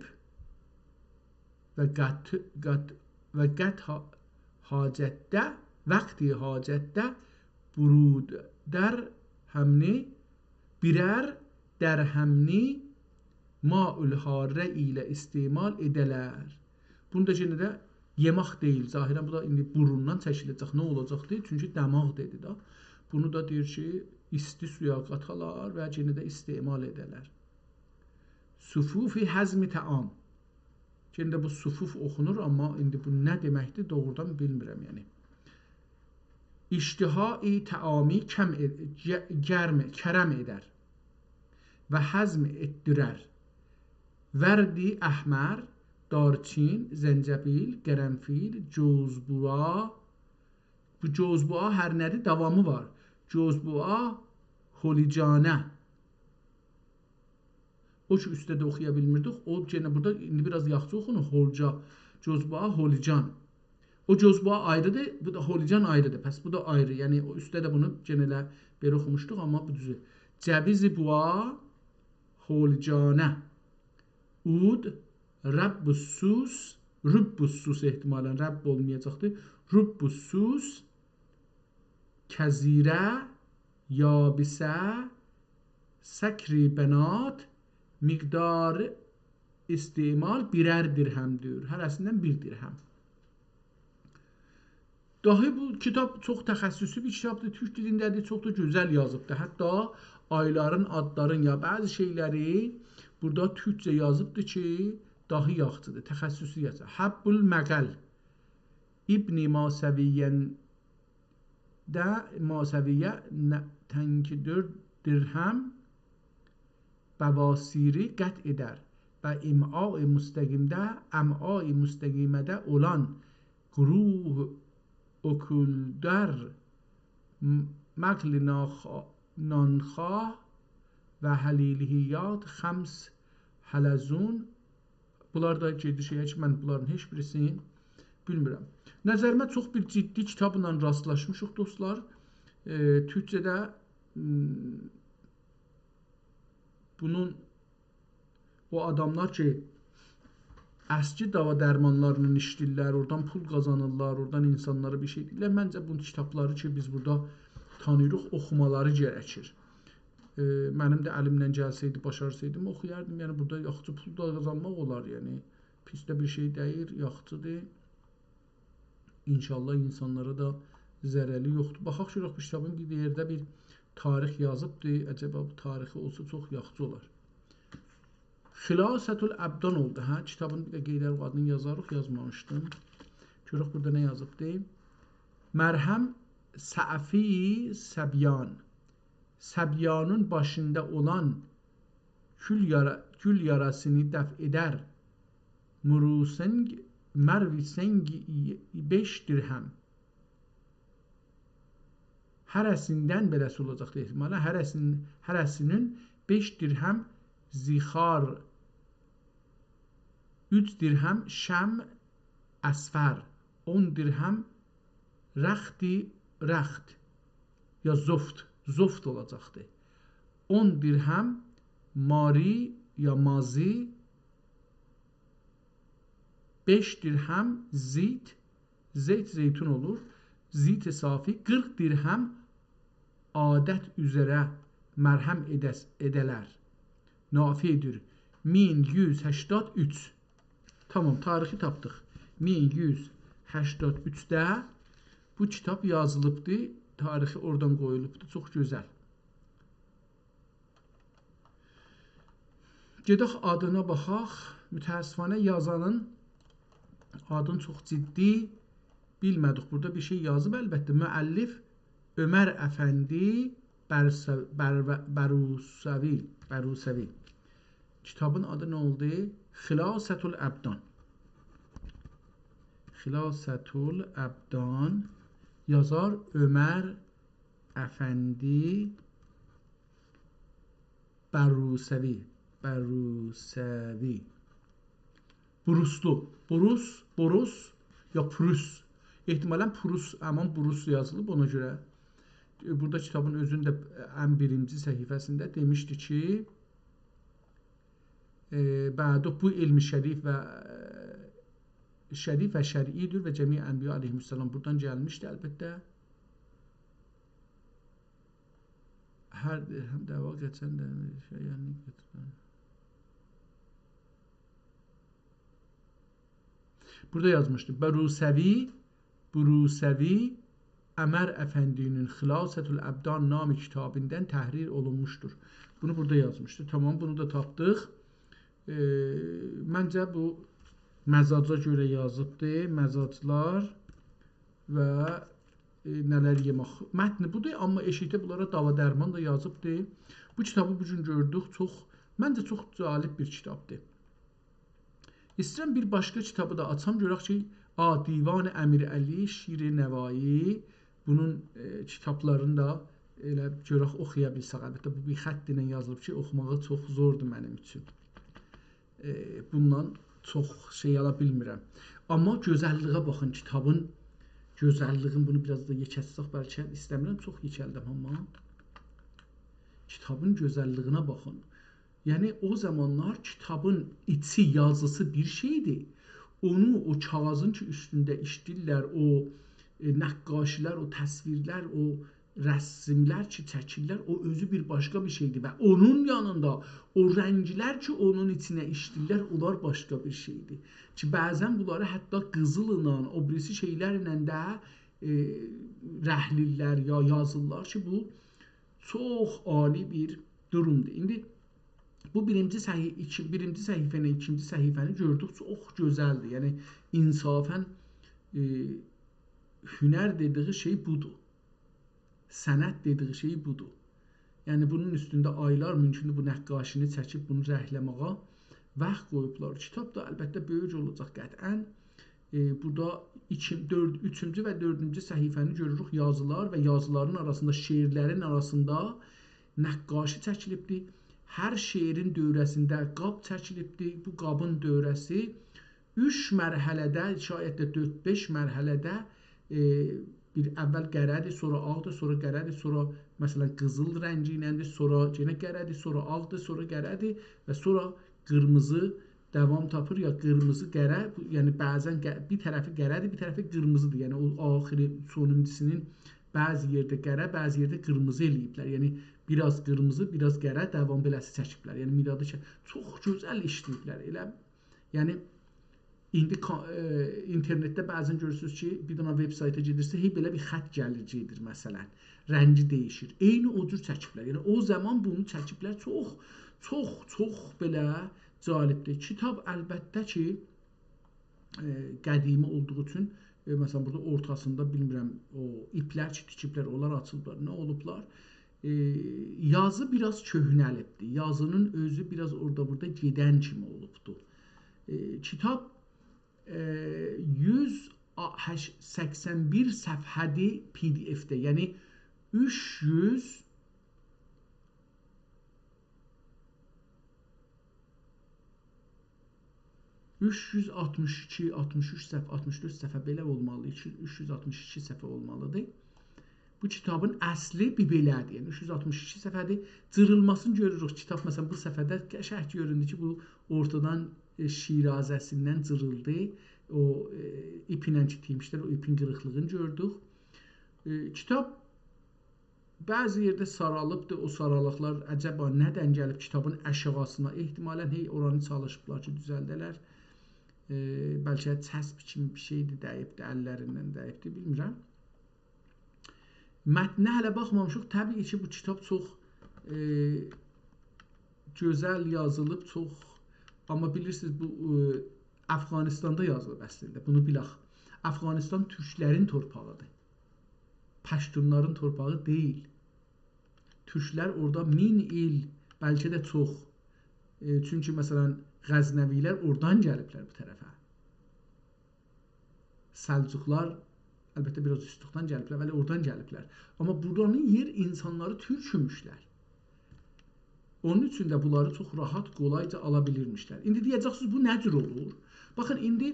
و قط-، قط-، و قط حا-، حاجتده، وقت حاجتده برو درهم‌نی، بیرر درهم‌نی ماء الحاره ایله استعمال ائده‌لر. بونو دا یئنه ده یئمک دئییل. ظاهرا بو دا ایندی بوروندان چکیله‌جک. نه اولاجاقدی؟ چونکی دماغ دئدی ده. بونو دا دئییر کی، ایستی سویا قاتالار و یئنه ده استعمال ائده‌لر. صفوف هضم طعام. یئنه ده بو صفوف اوخونور، آمما ایندی بو نه دئمکدیر، دوغرودان بیلمیرم، یعنی. اشتهای طعامی کم اد-، گ-، گرم، کرم ائدر و هضم ائتدیرر. ورد احمر، دارچین، زنجبیل، قرنفیل، جوزبوعا. بو جوزبوعا هر نه‌دیر؟ داوامی وار. جوزبوعا هولیجانه. او کی اوسته ده اوخویا بیلمیردیک، او یئنه بورادا ایندی بیر آز یاخشی اوخونور، هولجا، جوزبوعا، هولیجان. او جوزبوعا آیریدیر، بو دا هولیجان آیریدیر. پس بو دا آیری، یعنی او اوسته ده بونو یئنه ائله بئله اوخوموشدوق، آمما بو دوزو. جویز بوعا، هولیجانه. عود، رب سوس، رب سوس احتمالاً، رب اولمایاجاقدیر. رب سوس، کزیره، یابسه، سکر بنات، مقدار استعمال بیرر درهمدیر. هره‌سیندن بیر درهم. داهی بو کیتاب چوخ تخصصی بیر کیتابدیر، تورک دیلینده‌دیر، چوخ دا گؤزل یازیبدیر. حتی آیلارین آدلارین یا بعضی شئیلری بورادا تورکجه یازیبدیر کی، داهی یاخشیدیر، تخصصی یازیر. حب المقل، ابن ماسویه‌نین ده ماسویه نه-، تنکی دؤرد درهم بواسیری قطع ائدر و امعاء مستقیمده، امعاء مستقیمه‌ده اولان گروه اکولدر، م-، مقل ناخا-، نانخواه و حلیلیهیات خمس حلزون. بونلار دا گئدیر شئیه کی، من بونلارین هئچ بیریسینی بیلمیرم. نظریمه چوخ بیر جدی کیتابلا راستلاشمیشیق، دوستلار. ائ، تورکجه‌ده، م، بونون او آداملار کی، اسکی داوا درمانلارینی ایشله‌ییرلر، اورادان پول قازانیرلار، اورادان اینسانلارا بیر شئی دئییرلر. منجه، بو کیتابلاری کی، بیز بورادا تانیییریق، اوخومالاری گرکیر. ائ، منیم ده الیمدن گلسه‌یدی، باشارسایدیم، اوخویاردیم. یعنی، بورادا یاخشی پول دا قازانماق اولار، یعنی، پیس ده بیر شئی دئییل، یاخشیدیر. انشاءالله اینسانلارا دا ضرری یوخدور. باخاق گؤرک، بو کیتابین بیر یئرده بیر تاریخ یازیبدی. عجبا بو تاریخی اولسا چوخ یاخشی اولار. خلاصة الابدان اولدو، هه؟ کیتابین بیر ده قئییدر آدینی یازاریق، یازمامیشدیم. گؤرک بورادا نه یازیبدی. مرهم سعفی صبیان. صبیانین باشیندا اولان گول یارا-، گول یاراسینی دفع ائدر. مروسنگ، مروسنگ بئش درهم. هره‌سیندن بئله‌سی اولاجاقدی احتمالاً. هره‌سین-، هره‌سینین بئش درهم زیخار، اوچ درهم شمع اصفر، اون درهم رختی رخت، یا زفت، زفت اولاجاقدی. اون درهم ماری یا مازی، بئش درهم زیت، زیت زیتون اولور، زیت صافی، قیرخ درهم عادت اوزره مرهم ائدس-، ائده‌لر. نافع‌دیر. مین یوز هشتاد اوچ. تامام، تاریخی تاپدیق. مین یوز هشتاد اوچده بو کیتاب یازیلیبدی، تاریخی اورادان قویولوبدو. چوخ گؤزل. گئدک آدینا باخاق. متأسفانه یازانین آدینی چوخ جدی بیلمه‌دیک. بورادا بیر شئی یازیب، البته. مؤلف عمر افندی برس-، بر-، بروسوی، بروسوی. کیتابین آدی نه اولدو؟ خلاصة الابدان. خلاصة الابدان. یازار عمر افندی بروسوی، بروسوی. بروسلو، بروس، بروس یا پروس. احتمالاً پروس، همان بروس یازیلیب، اونا گؤره. ائ، بورادا کیتابین اؤزونون ده ان بیرینجی صفحه‌سینده دئمیشدی کی، ائ، بعد بو علم شریف و، ائ، شریف و شرعی‌دیر و جمیع انبیا علیهم‌السلام بورادان گلمیشدی، البته. هر درهم دعوا قئچن ده شئی، یعنی، بورادا یازمیشدی. بروسوی، بروسوی، عمر افندی‌نین خلاصة الابدان نامی کیتابیندان تحریر اولونموشدور. بونو بورادا یازمیشدی. تامام، بونو دا تاپدیق. ائ، منجه، بو مزاجا گؤره یازیبدی. مزاجلار و ائ، نه‌لر یئمک. متنی بودور، آمما ائشیکده بونلارا داوا درمان دا یازیبدی. بو کیتابی بو گون گؤردوک، چوخ، منجه چوخ جالب بیر کیتابدیر. ایسته‌ییرم بیر باشقا کیتابی دا آچام، گؤرک کی، آ، دیوان امیرعلی شیرنوایی، بونون، ائ، کیتابلارینی دا ائله گؤرک اوخویا بیلسک. البته، بو بیر خط ایله یازیلیب کی، اوخوماغی چوخ زوردور منیم اوچون. ائ، بوندان چوخ شئی آلا بیلمیرم. آمما گؤزللیگه باخین، کیتابین گؤزللیگین، بونو بیر آز دا یئکلتسک، بلکه ایسته‌میرم چوخ یئکلدم، آمما کیتابین گؤزللیگینه باخین. یعنی، او زامانلار کیتابین ایچی، یازیسی بیر شئیدیر. اونو، او کاغیذین کی، اوستونده ایشله‌ییرلر، او، ائ، نقاشی‌لر، او تصویرلر، او رسم‌لر کی، چکیرلر، او اؤزو بیر باشقا بیر شئیدیر و اونون یانیندا او رنگ‌لر کی، اونون ایچینه ایشله‌ییرلر، اونلار باشقا بیر شئیدیر. کی، بعضا بونلاری حتی قیزیللا، او بیریسی شئی‌لرله ده، ائ، رنگله‌ییرلر یا یازیرلار کی، بو چوخ عالی بیر دورومدور. ایندی بو بیرینجی صحی-، ایکی، بیرینجی صفحه‌نی، ایکینجی صفحه‌نی گؤردوک، چوخ گؤزلدیر. یعنی، انصافا، ائ، هنر دئدیگی شئی بودور. صنعت دئدیگی شئی بودور. یعنی، بونون اوستونده آیلار مومکوندور بو نقاشی‌نی چکیب بونو رنگله‌مه‌یه واخت قویوبلار. کیتاب دا البته بؤیوک اولاجاق قطعا. ائ، بورادا ایکی، دؤرد، اوچونجو و دؤردونجو صفحه‌نی گؤروروک، یازیلار و یازیلارین آراسیندا، شعرلرین آراسیندا نقاشی چکیلیبدیر. هر شعرین دؤوره‌سینده قاب چکیلیبدیر. بو قابین دؤوره‌سی اوچ مرحله‌ده، شاید ده دؤرد-بئش مرحله‌ده، ائ، بیر اول قره‌دیر، سونرا آغدیر، سونرا قره‌دیر، سونرا، مثلا، قیزیل رنگی ایلندیر، سونرا یئنه قره‌دیر، سونرا آغدیر، سونرا قره‌دیر و سونرا قیرمیزی داوام تاپیر، یا قیرمیزی قره، بو، یعنی بعضا ق-، بیر طرفی قره‌دیر، بیر طرفی قیرمیزیدیر. یعنی او آخیری، سونونجوسونون بعضی یئرده قره، بعضی یئرده قیرمیزی ائله‌ییبلر. یعنی بیر آز قیرمیزی، بیر آز قره، داوام بئله‌سی چکیبلر. یعنی میرادی چه-، چوخ گؤزل ایشله‌ییبلر. ائله، یعنی ایندی کا-، ائ، اینترنتده بعضا گؤرورسونوز کی، بیر دنه وب‌سایتا گئدیرسه، هئی بئله بیر خط گلیر، گئدیر مثلا. رنگی دییشیر. عینی او جور چکیبلر. یعنی او زامان بونو چکیبلر. چوخ، چوخ، چوخ بئله جالبدیر. کیتاب البته کی، ائ، قدیمی اولدوغو اوچون، ائ، مثلا، بورادا اورتاسیندا، بیلمیرم، او ایپلر کی، تیکیبلر، اونلار آچیلیبلار، نه اولوبلار؟ ائ، یازی بیر آز کؤهنه‌لیبدیر. یازینین اؤزو بیر آز اورادا بورادا گئدن کیمی اولوبدو. ائ، کیتاب، ائ، یوز سکسن بیر صفحه‌دیر پی دی اف‌ده. یعنی اوچ یوز اوچ یوز آلتمیش ایکی، آلتمیش اوچ صفحه، آلتمیش دؤرد صفحه بئله اولمالی، اوچ یوز، اوچ یوز آلتمیش ایکی صفحه اولمالیدیر. بو کیتابین اصلی بیر بئله‌دیر. یعنی اوچ یوز آلتمیش ایکی صفحه‌دیر. جیریلماسینی گؤروروک. کیتاب، مثلا، بو صفحه‌ده قشنگ گؤروندو کی، بو اورتادان، ائ، شیرازه‌سیندن جیریلدی. او، ائ، ایپ ایله کی تیکمیشلر، او ایپین قیریقلیغینی گؤردوک. ائ، کیتاب بعضی یئرده سارالیبدیر، او سارالیقلار عجبا نه‌دن گلیب کیتابین آشاغیسینا؟ احتمالا هئی اورانی چالیشیبلار کی، دوزلده‌لر. ائ، بلکه چسب کیمی بیر شئیدیر، دَییبدیر، اللریندن دَییبدیر، بیلمیرم. متنه هله باخمامیشیق. طبیعی کی، بو کیتاب چوخ، ائ، گؤزل یازیلیب، چوخ، آمما بیلیرسینیز، بو، ائ، افغانستاندا یازیلیب اصلینده. بونو بیلک. افغانستان تورکلرین تورپاغیدیر. پشتونلارین تورپاغی دئییل. تورکلر اورادا مین ایل، بلکه ده چوخ. ائ، چونکی، مثلا، غزنوی‌لر اورادان گلیبلر بو طرفه. سلجوقلار، البته، بیر آز اوستوکدن گلیبلر، ولی اورادان گلیبلر. آمما بورانین یئر اینسانلاری تورکوموشلر. اونون اوچون ده بونلاری چوخ راحت، قولایجا آلا بیلیرمیشلر. ایندی دئیه‌جکسینیز، بو نه جور اولور؟ باخین، ایندی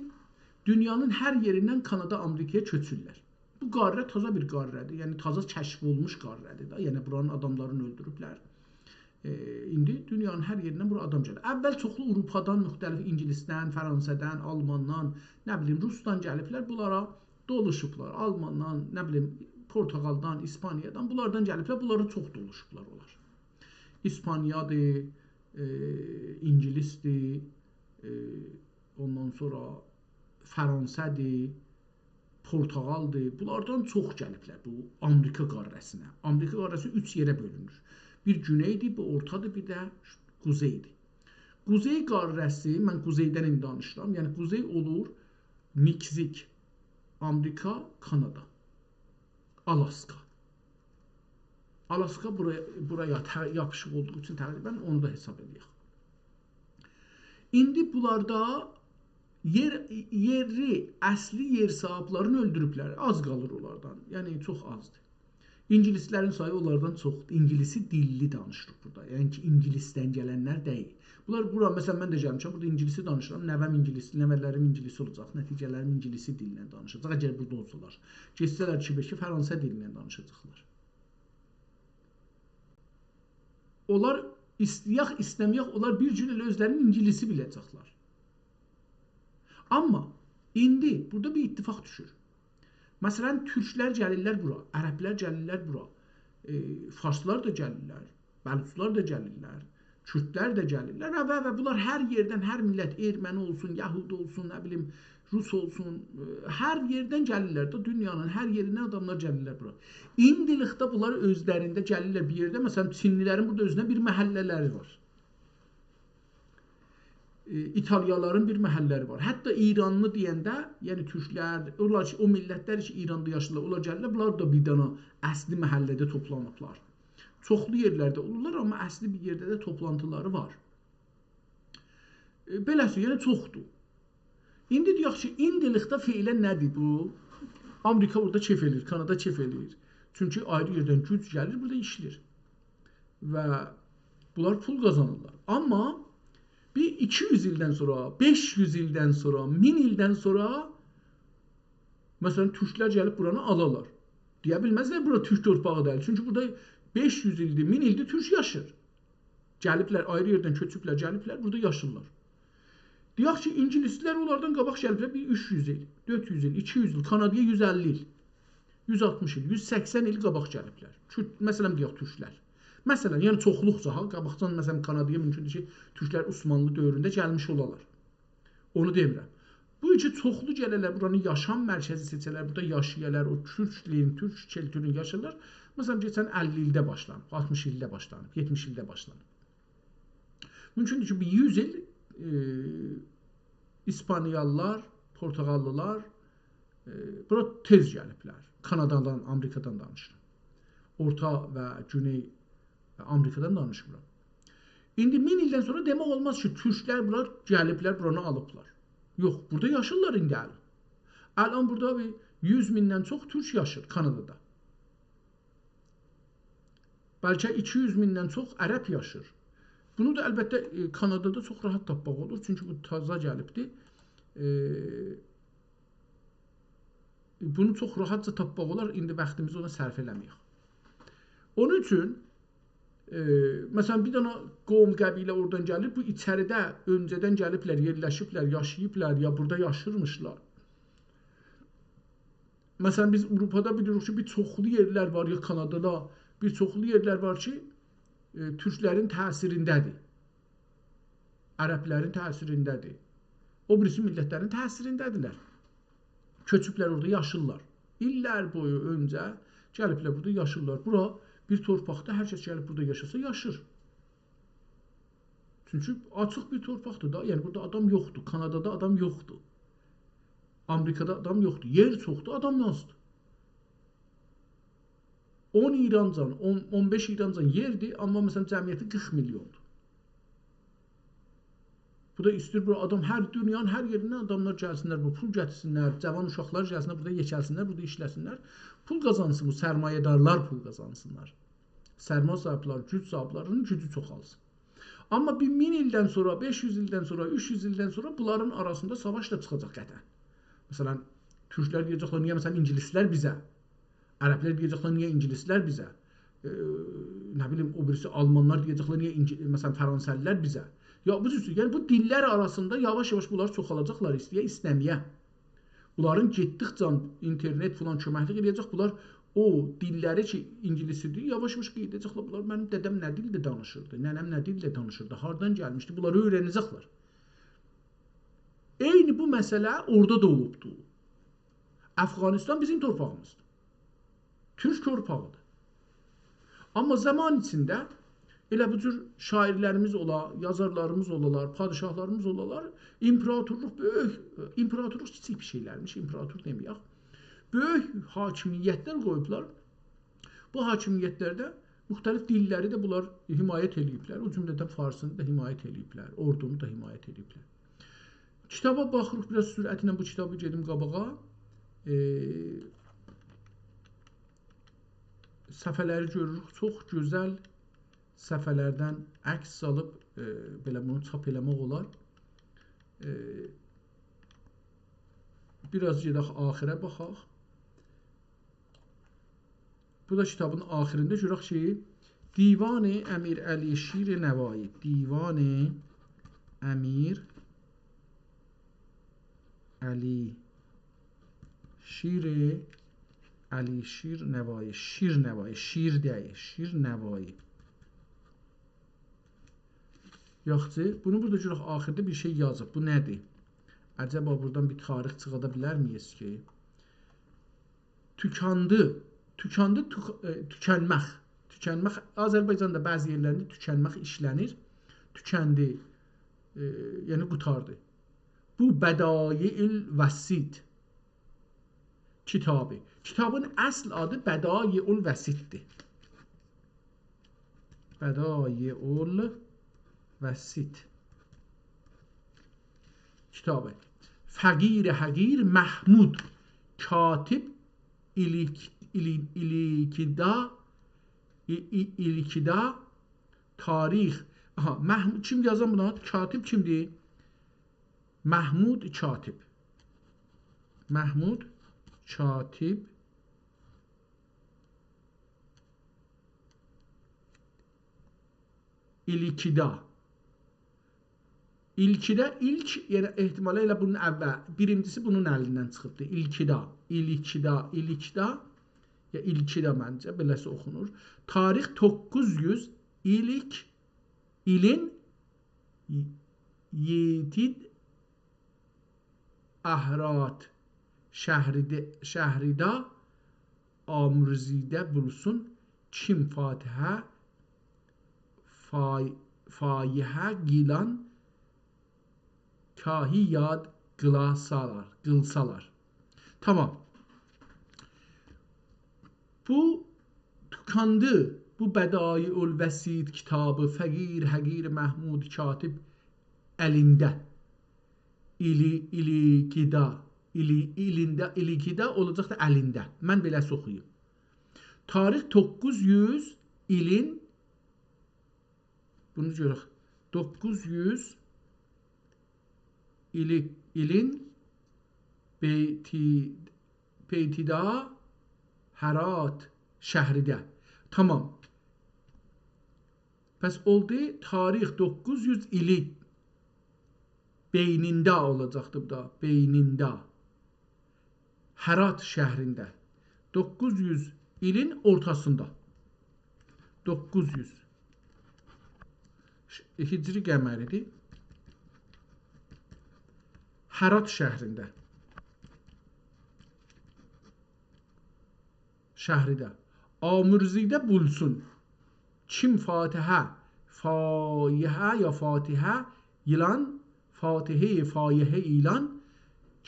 دونیانین هر یئریندن کانادا، آمریکایا کؤچورلر. بو قاره تازا بیر قاره‌دیر. یعنی تازا کشف اولموش قاره‌دیر ده. یعنی بورانین آداملارینی اؤلدوروبلر. ائ، ایندی دونیانین هر یئریندن بورا آدام گلیر. اول چوخلو آوروپادان، مختلف اینگیلیسدن، فرانسه‌دن، آلماندان، نه بیلیم، روسدان گلیبلر بورالارا، دولوشوبلار. آلماندان، نه بیلیم، پرتغالدان، ایسپانیادان، بونلاردان گلیبلر، بونلارا چوخ دولوشوبلار اونلار. ایسپانیادیر، ائ، اینگیلیسدیر، ائ، اوندان سونرا فرانسه‌دیر، پرتغالدیر. بونلاردان چوخ گلیبلر بو آمریکا قاره‌سینه. آمریکا قاره‌سی اوچ یئره بؤلونور. بیر گونئیدیر، بیر اورتادیر، بیر ده قوزئیدیر. قوزئی قاره‌سی، من قوزئیدن ایندی دانیشیرام. یعنی قوزئی اولور مکزیک، آمریکا، کانادا. آلاسکا. آلاسکا بورایا، بورایا ته-، یاپیشیق اولدوغو اوچون تقریباً اونو دا حساب ائله‌یک. ایندی بونلاردا یئر، یئرلی، اصلی یئر صاحیبلرینی اؤلدوروبلر. آز قالیر اونلاردان. یعنی، چوخ آزدیر. اینگیلیسلرین سایی اونلاردان چوخدور. اینگیلیسی دیللی دانیشیریق بورادا. یعنی کی، اینگیلیسدن گلنلر دئییل. بونلار بورا، مثلاً، من ده گلمیشم، بورادا اینگیلیسی دانیشیرام. نوه‌م اینگیلیس، نوه‌لریم اینگیلیس اولاجاق، نتیجه‌لریم اینگیلیسی دیلینن دانیشاجاق. اگر بورادا اولسالار، گئتسه‌لر کبکه، فرانسه دیلینن دانیشاجاقلار. اونلار ایسته‌یک، ایسته‌مه‌یک، اونلار بیر گون ائله اؤزلرینین اینگیلیسی بیله‌جکلر. آمما ایندی بورادا بیر اتفاق دوشور. مثلاً، تورکلر گلیرلر بورا، عربلر گلیرلر بورا، ائ، فارسلار دا گلیرلر، بلوچلار دا گلیرلر، کوردلر ده گلیرلر و، و، و بونلار هر یئردن، هر میللت، ارمنی اولسون، یهودی اولسون، نه بیلیم، روس اولسون، ائ، هر یئردن گلیرلر ده، دونیانین هر یئریندن آداملار گلیرلر بورا. ایندیلیکده بونلار اؤزلرینده گلیرلر بیر یئرده، مثلاً، چینلیلرین بورادا اؤزونه بیر محله‌لری وار. ائ، ایتالیالارین بیر محله‌لری وار. حتی ایرانلی دئینده، یعنی تورکلر، اونلار کی، او میللتلر کی، ایراندا یاشاییرلار، اونلار گلیرلر، بونلار دا بیر دنه اصلی محله‌ده توپلانیبلار. چوخلو یئرلرده اولورلار، آمما اصلی بیر یئرده ده توپلانتیلاری وار. ائ، بئله‌سی، یعنی چوخدور. ایندی دئیک کی، ایندیلیکده فعلاً نه‌دیر بو؟ آمریکا بورادا کئف ائله‌ییر، کانادا کئف ائله‌ییر. چونکی آیری یئردن گوج گلیر، بورادا ایشله‌ییر. و بونلار پول قازانیرلار. آمما بیر ایکی یوز ایلدن سونرا، بئش یوز ایلدن سونرا، مین ایلدن سونرا، مثلاً، تورکلر گلیب بورانی آلارلار. دئیه بیلمزلر، بورا تورک تورپاغی دئییل. چونکی بورادا بئش یوز ایلدیر، مین ایلدیر تورک یاشیر. گلیبلر، آیری یئردن کؤچوبلر، گلیبلر، بورادا یاشیرلار. دئیک کی، اینگیلیسلر اونلاردان قاباق گلیبلر بیر اوچ یوز ایل، دؤرد یوز ایل، ایکی یوز ایل، کانادایا یوز اللی ایل، یوز آلتمیش ایل، یوز سکسن ایل قاباق گلیبلر. تورک، مثلاً، دئیک، تورکلر. مثلاً، یعنی چوخلوقجا ها، قاباقدان، مثلاً، کانادایا مومکوندور کی، تورکلر عثمانلی دؤورونده گلمیش اولالار. اونو دئمیرم. بو کی، چوخلو گله‌لر، بورانی یاشام مرکزی سئچه‌لر، بورادا یاشایالار، او تورک دیلین، تورک کولتورونو یاشارلار. مثلاً، کئچن اللی ایلده باشلانیب، آلتمیش ایلده باشلانیب، یئتمیش ایلده باشلانیب. مومکوندور کی، بیر یوز ایل، ائ، ایسپانیالیلار، پرتغاللیلار، ائ، بورا تئز گلیبلر. کانادادان، آمریکادان دانیشیرام. اورتا و گونئی آمریکادان دانیشمیرام. ایندی مین ایلدن سونرا دئمک اولماز کی، تورکلر بورا گلیبلر، بورانی آلیبلار. یوخ، بورادا یاشیرلار ایندی الان. الان بورادا بیر یوز میندن چوخ تورک یاشیر کانادادا. بلکه ایکی یوز میندن چوخ عرب یاشیر. بونو دا البته، ائ، کانادادا چوخ راحت تاپماق اولور، چونکی بو تازا گلیبدیر. ائ، بونو چوخ راحتجا تاپماق اولار، ایندی واختیمیزی اونا صرف ائله‌مه‌یک. اونون اوچون، ائ، مثلاً، بیر دنه قوم، قبیله اورادان گلیر، بو ایچریده اؤنجه‌دن گلیبلر، یئرلشیبلر، یاشاییبلار، یا بورادا یاشیرمیشلار. مثلاً، بیز آوروپادا بیلیریک کی، بیر چوخلو یئرلر وار، یا کانادادا بیر چوخلو یئرلر وار کی، ائ، تورکلرین تأثیرینده‌دیر. عربلرین تأثیرینده‌دیر. او بیریسی میللتلرین تأثیرینده‌دیرلر. کؤچوبلر اورادا یاشیرلار. ایللر بویو اؤنجه گلیبلر بورادا یاشیرلار. بورا بیر تورپاقدا هر کس گلیب بورادا یاشاسا، یاشیر. چونکی آچیق بیر تورپاقدیر دا، یعنی بورادا آدام یوخدور، کانادادا آدام یوخدور. آمریکادا آدام یوخدور، یئر چوخدور، آدام آزدیر. اون ایرانجان، اون، اون بئش ایرانجان یئردیر، آمما، مثلاً، جمعیتی قیرخ میلیوندور. بو دا ایسته‌ییر بورا آدام، هر دونیانین هر یئریندن آداملار گلسینلر، بو پول گتیرسینلر، جاوان اوشاقلار گلسینلر، بورادا یئکه‌لسینلر، بورادا ایشله‌سینلر. پول قازانسین، بو سرمایه‌دارلار پول قازانسینلار. سرمایه صاحیبلری، گوج صاحیبلرینین گوجو چوخالسین. آمما بیر مین ایلدن سونرا، بئش یوز ایلدن سونرا، اوچ یوز ایلدن سونرا بونلارین آراسیندا ساواش دا چیخاجاق قطعاً. مثلاً، تورکلر دئیه‌جکلر، نییه، مثلاً، اینگیلیسلر بیزه؟ عربلر دئیه‌جکلر، نییه اینگیلیسلر بیزه؟ ائ، نه بیلیم، او بیریسی آلمانلار دئیه‌جکلر، نییه اینگی-، مثلاً، فرانسه‌لیلر بیزه؟ یا بو جور، یعنی بو دیللر آراسیندا یاواش-یاواش بونلار چوخالاجاقلار، ایسته‌یه، ایسته‌مه‌یه. بونلارین گئتدیکجه اینترنت فلان کؤمکلیک ائله‌یه‌جک. بونلار او دیللری کی، اینگیلیسی‌دیر، یاواش-یاواش قاییداجاقلار. بونلار منیم دده‌م نه دیلده دانیشیردی، ننه‌م نه دیلده دانیشیردی، هاردان گلمیشدی، بونلاری اؤیره‌نه‌جکلر. عینی بو مسئله اورادا دا اولوبدو. افغانستان بیزیم تورپاغیمیزدیر. تورک تورپاغیدیر. آمما زامان ایچینده ائله بو جور شاعیرلریمیز اولا، یازارلاریمیز اولالار، پادشاهلاریمیز اولالار، ایمپراتورلوق بؤیوک، ایمپراتورلوق کیچیک بیر شئیلرمیش، ایمپراتور دئمه‌یک. بؤیوک حاکمیت‌لر قویوبلار. بو حاکمیت‌لرده مختلف دیللری ده بونلار حمایت ائله‌ییبلر. او جمله‌دن فارسینی دا حمایت ائله‌ییبلر، اردونو دا حمایت ائله‌ییبلر. کیتابا باخیریق، بیر آز سرعتله بو کیتابی گئدیم قاباغا. ائ، صفحه‌لری گؤروروک، چوخ گؤزل صفحه‌لردن عکس آلیب، ائ، بئله بونو چاپ ائله‌مک اولار. ائ، بیر آز گئدک آخیره باخاق. بو دا کیتابین آخیرینده گؤرک کی، دیوان امیر علی شیر نوایی، دیوان امیر علی شیر، علی شیر نوایی، شیر نوایی، شیر دئییل، شیر نوایی. یاخشی، بونو بورادا گؤرک آخیردا بیر شئی یازیب. بو نه‌دیر؟ عجبا بورادان بیر تاریخ چیخادا بیلرمییز کی؟ توکاندی. توکاندی، توک-، ائ، توکنمک. توکنمک، آذربایجاندا بعضی یئرلرینده توکنمک ایشله‌نیر. توکندی، ائ، یعنی قوتاردی. بو بدایع الوسیط کیتابی. کیتابین اصل آدی بدایع الوسیط‌دیر. بدایع الوسیط کیتابی. فقیر حقیر محمود کاتب ایلیک-، ایلی-، ایلیکیدا، ای-، ای-، ایلیکیدا تاریخ. آها، محمود، کیم یازان بونو؟ کاتب کیمدیر؟ محمود کاتب. محمود کاتب ایلیکیدا. ایلکیدا، ایلک، یعنی احتمالا ائله بونون اول، بیرینجیسی بونون الیندن چیخیبدی. ایلکیدا، ایلیکیدا، ایلیکدا، یا ایلکیدا منجه، بئله‌سی اوخونور. تاریخ دوققوز یوز ایلیک، ایلین یئتید اهرات شهریده، شهریدا آمرزیده بولسون، کیم فاتحه، فای-، فایحه قیلان، کاهی یاد قیلاسالار، قیلسالار. تامام. بو توکاندی، بو بدایع الوسیط کیتابی فقیر حقیر محمود کاتب الینده. ایلی، ایلیکیدا، ایلی، ایلینده، ایلیکیدا اولاجاق دا الینده. من بئله‌سی اوخویوم. تاریخ دوققوز یوز ایلین، بونو گؤرک. دوققوز یوز ایلی، ایلین بیتی، بیتیدا هرات شهریده. تامام. پس اولدو تاریخ دوققوز یوز ایلی بئینینده اولاجاقدی بو دا، بئینینده. هرات شهرینده. دوققوز یوز ایلین اورتاسیندا. دوققوز یوز. ش-، هجری قمری‌دیر. هرات شهرینده. شهریده. آمرزیده بولسون. کیم فاتحه، فایحه یا فاتحه، ییلان، فاتحه، فایحه، ایلان،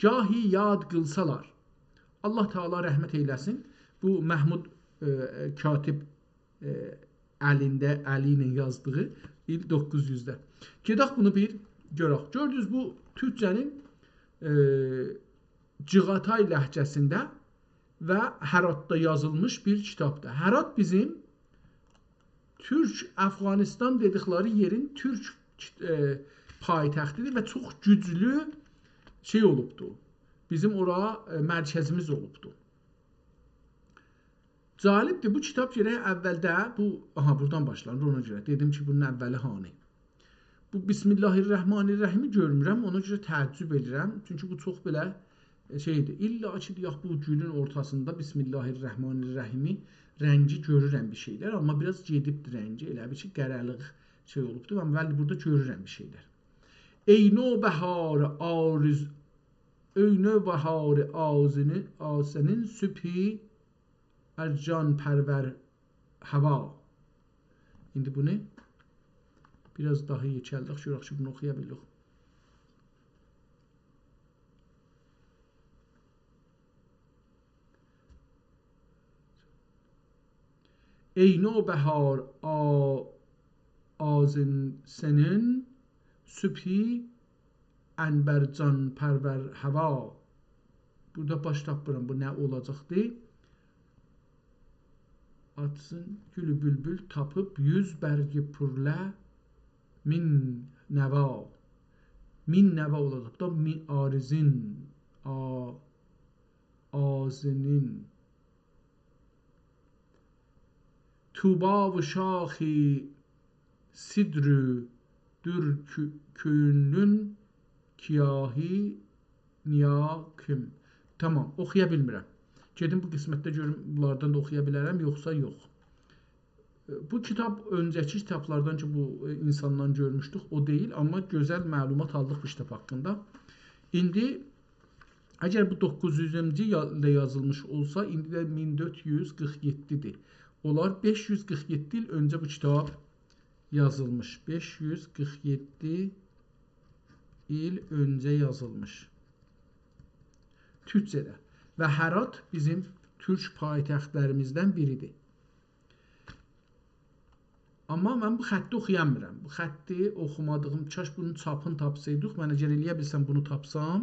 گاهی یاد قیلسالار. الله تعالی رحمت ائیله‌سین. بو محمود، ائ، کاتب، ائ، الینده، الی ایله یازدیغی ایل دوققوز یوزده. گئدک بونو بیر گؤرک. گؤردونوز، بو تورکجه‌نین، ائ، جیغاتای لهجه‌سینده و هراتدا یازیلمیش بیر کیتابدیر. هرات بیزیم تورک افغانستان دئدیکلری یئرین تورک، ائ، پایتختی‌دیر و چوخ گوجلو شئی اولوبدور. بیزیم اورا، ائ، مرکزیمیز اولوبدور. جالبدیر، بو کیتاب گرک اولده بو، آها، بورادان باشلانیر، اونا گؤره دئدیم کی، بونون اولی هانی؟ بو بسم الله الرحمن الرحیمی گؤرمورم، اونا گؤره تعجب ائدیرم. چونکی بو چوخ بئله، ائ، شئی‌دیر. الا کی، دئیک، بو گولون اورتاسیندا بسم الله الرحمن الرحیمی رنگی گؤرورم بیر شئیلر، آمما بیر آز گئدیبدیر رنگی، ائله بیل کی، قره‌لیق شئی اولوبدور، آمما ولی بورادا گؤرورم بیر شئیلر. ای نوبهار آرز-، ای نوبهار آزینی-، آسنین صبحی ار جان پرور هوا. ایندی بونو بیر آز داها یئکلدک، گؤرک کی، بونو اوخویا بیلیریک. ای نوبهار آ-، آذین‌سنین، صبحی عنبرجان‌پرور هوا. بورادا باش تاپمیرام، بو نه اولاجاقدی؟ آچسین گولو بولبول تاپیب، یوز برگی پورله مین نوا. مین نوا اولاجاق دا، می-، آذین‌سنین، آ-، آذین‌سنین. طوبی و شاخ سدر و در کو-، کؤنلون، گیاهی نیا کیم. تامام، اوخویا بیلمیرم. گئدیم بو قسمتده گؤروم، بونلاردان دا اوخویا بیلرم، یوخسا یوخ. بو کیتاب اؤنجه‌کی کیتابلاردان کی، بو، ائ، اینساندان گؤرموشدوک، او دئییل، آمما گؤزل معلومات آلدیق بو کیتاب حاقیندا. ایندی اگر بو دوققوز یوزونجو یا-، ایلده یازیلمیش اولسا، ایندی ده مین دؤرد یوز قیرخ یئددی‌دیر. اولار بئش یوز قیرخ یئددی ایل اؤنجه بو کیتاب یازیلمیش. بئش یوز قیرخ یئددی ایل اؤنجه یازیلمیش. تورکجه‌ده. و هرات بیزیم تورک پایتختلریمیزدن بیری‌دیر. آمما من بو خطی اوخویامیرام. بو خطی اوخومادیغیم، کاش بونون چاپینی تاپسایدیق. من اگر ائلیه بیلسم بونو تاپسام،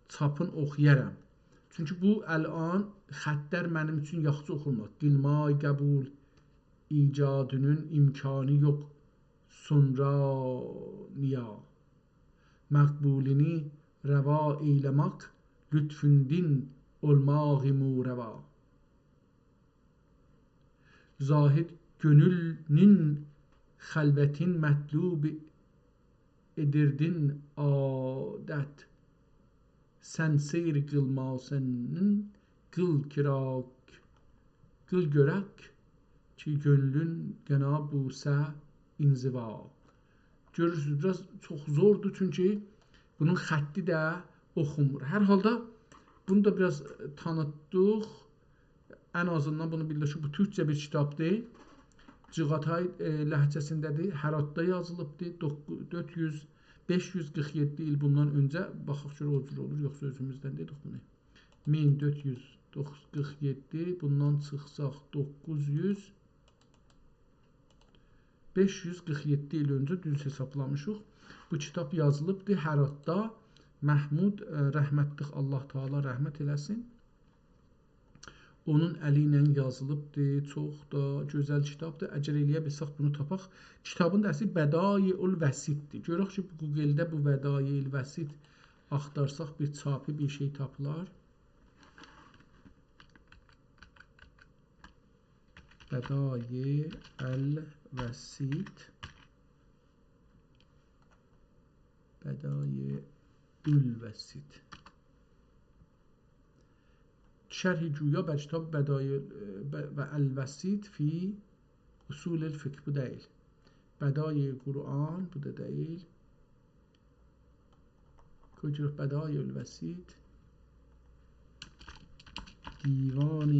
چاپین اوخویارام. چونکی بو الان خطلر منیم اوچون یاخشی اوخونمور. قیلمای قبول ایجادینین امکانی یوخ، سونرا نیا؟ مقبولینی روا ائیله‌مک، لطفوندین اولماغی مو روا. زاهد گؤنلونون خلوتین مطلوب ائدیردین عادت. سن سیر قیلماسانین قیل گؤرک، قیل گؤرک کی، گؤنلون قنا بوسه انزوا. گؤرورسونوز، بیر آز چوخ زوردور، چونکی بونون خطی ده اوخونمور. هر حالدا بونو دا بیر آز تانیتدیق. ان آزیندان بونو بیلدیک کی، بو تورکجه بیر کیتابدیر. جیغاتای، ائ، لهجه‌سینده‌دیر. هراتدا یازیلیبدیر. دوققو-، دؤرد یوز، بئش یوز قیرخ یئددی ایل بوندان اؤنجه. باخاق گؤرک او جور اولور، یوخسا اؤزوموزدن دئدیک بونو. مین دؤرد یوز قیرخ یئددی، بوندان چیخساق دوققوز یوز، بئش یوز قیرخ یئددی ایل اؤنجه دوز حسابلامیشیق. بو کیتاب یازیلیبدی هراتدا. محمود، ائ، رحمتلیک، الله تعالی رحمت ائله‌سین، اونون الی ایله یازیلیبدی. چوخ دا گؤزل کیتابدیر. اگر ائلیه بیلسک بونو تاپاق. کیتابین دا اصلی بدایع الوسیط‌دیر. گؤرک کی، بو گوگل‌ده بو بدایع الوسیط آختارساق بیر چاپی بیر شئی تاپیلار. بدایع الوسیط. بدایع الوسیط. شرح گویا بر کتاب بدایع، ائ، ب-، و الوسیط فی اصول الفقه، بو دئییل. بدایع قرآن، بو دا دئییل. قوی گؤرک، بدایع الوسیط. دیوان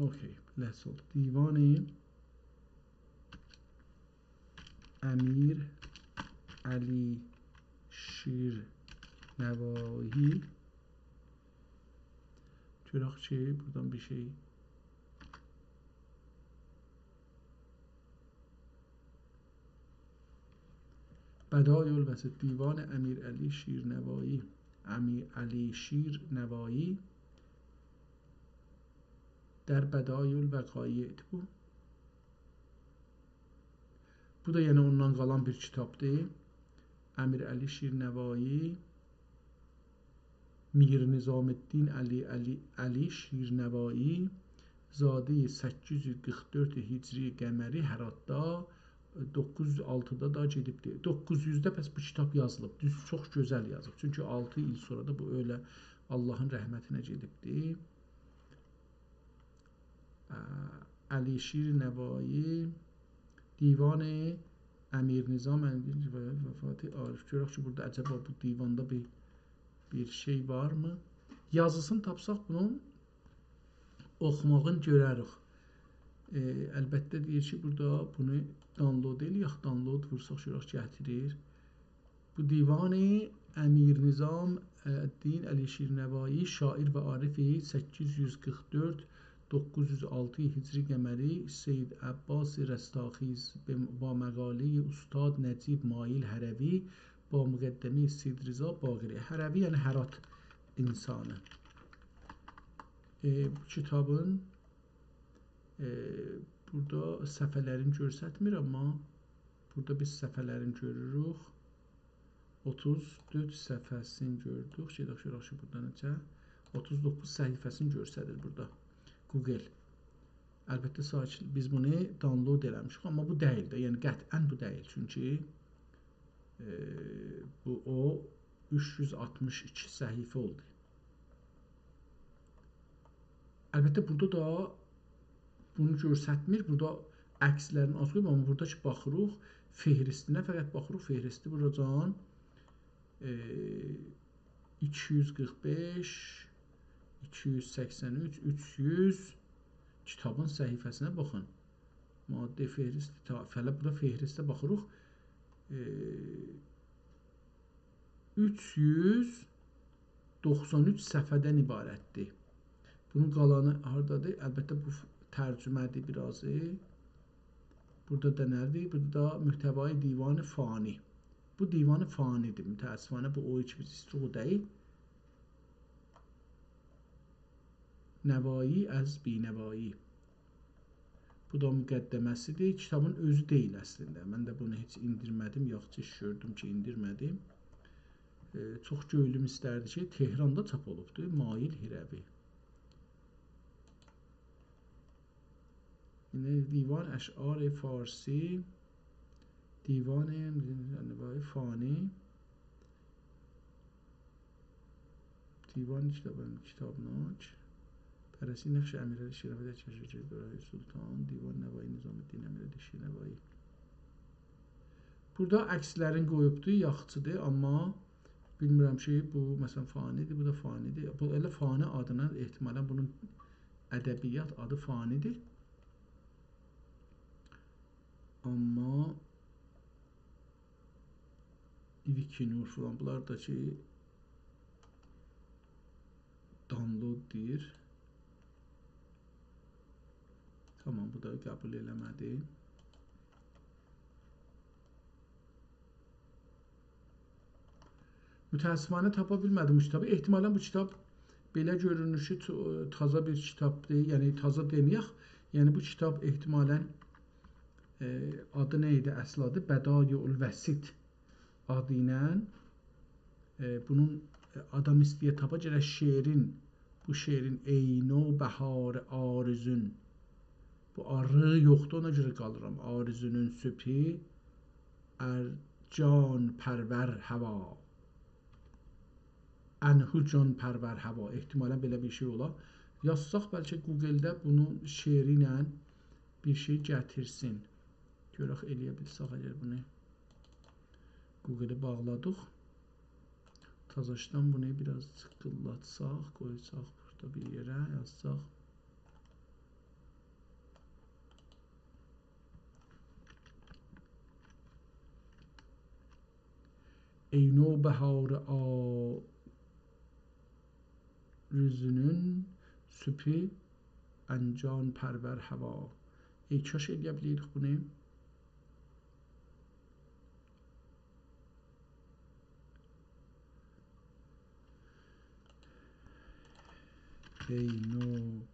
اوکی، لحظه اولدو. دیوان امیر علی شیرنوایی. گؤرک کی، بورادان بیر شئی. بدایع الوسیط، دیوان امیر علی شیرنوایی. امیر علی شیرنوایی در بدایع الوقایع بو. بو دا یئنه اوندان قالان بیر کیتابدیر. امیر علی شیرنوایی، میر نظام‌الدین علی، علی، علی شیرنوایی، زادی سککیز یوز قیرخ دؤرد هجری قمری، هراتدا، دوققوز یوز آلتیدا دا گئدیبدی. دوققوز یوزده پس بو کیتاب یازیلیب. دوز، چوخ گؤزل یازیب. چونکی آلتی ایل سونرا دا بو ائله اللهین رحمتینه گئدیبدی. اه، علی شیرنوایی، دیوان امیر نظام، امیر وفات عارف. گؤرک کی، بورادا عجبا بو دیواندا بیر، بیر شئی وارمی؟ یازیسینی تاپساق بونون اوخوماغینی گؤرریک. ائ، البته دئییر کی، بورادا بونو download ائله‌یک، download وورساق گؤرک گتیریر. بو دیوان امیر نظام الدین علی شیرنوایی، شاعر و عارف سککیز یوز قیرخ دؤرد، دوققوز یوز آلتی هجری قمری، سید عباس رستاخیز، به، با مقالهٔ استاد نجیب مایل هروی، با مقدمهٔ سید رضا باقری. هروی یعنی هرات انسانی. ائ، بو کیتابین، ائ، بورادا صفحه‌لرینی گؤرستمیر، آمما بورادا بیز صفحه‌لرینی گؤروروک. اوتوز دؤرد صفحه‌سینی گؤردوک. گئدک گؤرک کی، بورادا نئچه؟ اوتوز دوققوز صفحه‌سینی گؤستریر بورادا Google. البته، ساکین، بیز بونو download ائله‌میشیک، آمما بو دئییل ده، یعنی قطعاً بو دئییل. چونکی، ائ، بو او اوچ یوز آلتمیش ایکی صفحه اولدو. البته، بورادا دا بونو گؤسترمیر. بورادا عکسلرین آز قویوب، آمما بورادا کی باخیریق، فهرستینه فقط باخیریق. فهرستی بوراجان، ائ، ایکی یوز قیرخ بئش، ایکی یوز سکسن اوچ، اوچ یوز، کیتابین صفحه‌سینه باخین. ماده فهرست، تا، فعلا بورادا فهرسته باخیریق. ائ، اوچ یوز دوخسان اوچ صفحه‌دن عبارتدیر. بونون قالانی هاردادیر؟ البته، بو ف-، ترجمه‌دیر بیرازی. بورادا دا نه‌دیر؟ بورادا محتوای دیوان فانی. بو دیوان فانی‌دیر. متأسفانه بو او کی بیز ایستیروخ، او دئییل. نوایی از بینوایی. بو دا مقدمه‌سی‌دیر. کیتابین اؤزو دئییل اصلینده. من ده بونو هئچ ایندیرمه‌دیم، یاخشی ایش گؤردوم کی ایندیرمه‌دیم. ائ، چوخ گؤیلوم ایستردی کی، تهراندا چاپ اولوبدو، مایل هروی. یعنی دیوان اشعار فارسی، دیوان فانی، دیوان کیتابان، کیتابناک، بررسی نقش امیرعلی شیرنوایی در کشف دورهٔ سلطان، دیوان نوایی نظام‌الدین امیرعلی شیرنوایی. بورادا عکسلرین قویوبدو، یاخشی‌دیر، آمما بیلمیرم کی، بو، مثلا، فانی‌دیر، بو دا فانی‌دیر. بو ائله فانی آدینا، احتمالا بونون ادبیات آدی فانی‌دیر. آمما ایویکی نور فلان، بونلار دا کی، download دئییر. تامام، بو دا قبول ائله‌مه‌دی. متأسفانه تاپا بیلمه‌دیم بو کیتابی. احتمالا بو کیتاب بئله گؤرونور کی، تو-، تازا بیر کیتابدیر. یعنی تازا دئمه‌یک. یعنی بو کیتاب احتمالا، ائ، آدی نه ایدی اصل آدی؟ بدایع الوسیط آدی ایله، ائ، بونون، ائ، آدام ایسته‌یه تاپا، گرک شعرین، بو شعرین «ای نوبهار آرزون»، بو «آر» یوخدور، اونا گؤره قالیرام. «آرزونون صبحی ار جان پرور هوا، انه جان پرور هوا». احتمالا بئله بیر شئی اولا. یازساق بلکه گوگلده بونون شعری ایله بیر شئی گتیرسین. گؤرک ائلیه بیلسک اگر بونو. گوگلی باغلادیق. تازاشدان بونو بیر آز چیققیللاتساق، قویساق بورادا بیر یئره، یازساق. «ای نوبهار آرزونون صبحی ار جان پرور هوا». ای کاش ائلیه بیلیردیک بونو. «ای نوبهار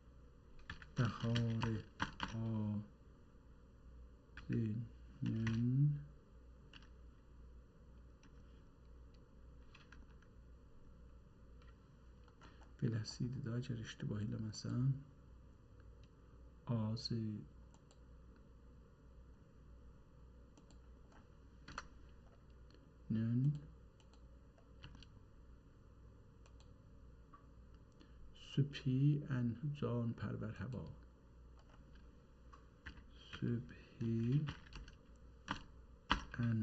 آرزونون». بئله‌سی ایدی ده، اگر اشتباه ائله‌مه‌سم. آرزونون صبحی ار جان پرور هوا. صبحی ار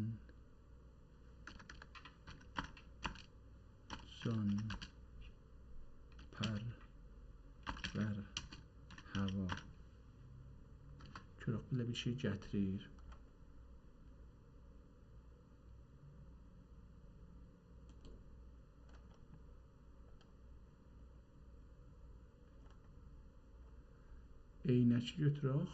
جان پرور هوا. گؤرک، بئله بیر شئی گتیریر. عینکی گؤتورک.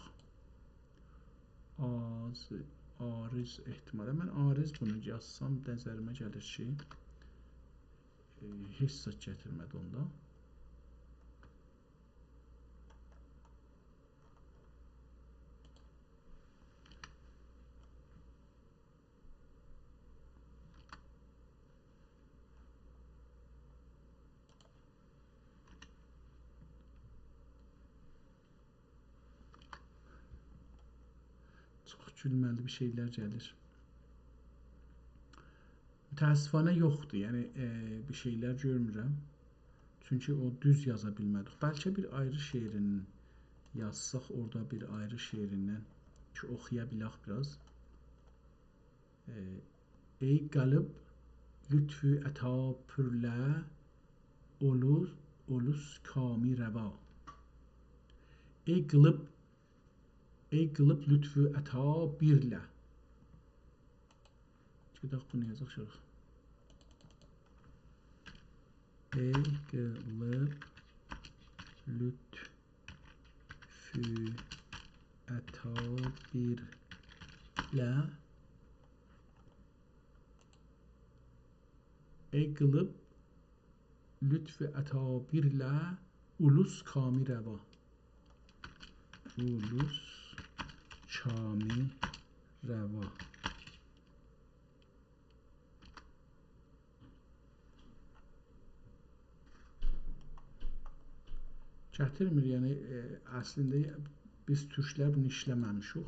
آز-، عارض احتمالا. من عارض بونو یازسام، نظریمه گلیر کی، ائ، هئچ زاد گتیرمه‌دی اوندا. چوخ گولمه‌لی بیر شئیلر گلیر. متأسفانه یوخدور، یعنی، ائ، بیر شئیلر گؤرمورم. چونکی او دوز یازا بیلمه‌دیک. بلکه بیر آیری شعرینی یازساق، اورادا بیر آیری شعریندن کی، اوخویا بیلک بیر آز. ائ، ای قالب لطف و عطا پورله، اولوس، اولوس کامی روا. ای قالب، ای قالب لطف و عطا بیرله. گئدک بونو یازاق شورایا. ای قالب لطف و عطا بیرله. ای قالب لطف و عطا بیرله، اولوس کامی روا. اولوس کامی روا. گتیرمیر، یعنی، ائ، اصلینده بیز تورکلر بونو ایشله‌مه‌میشیک.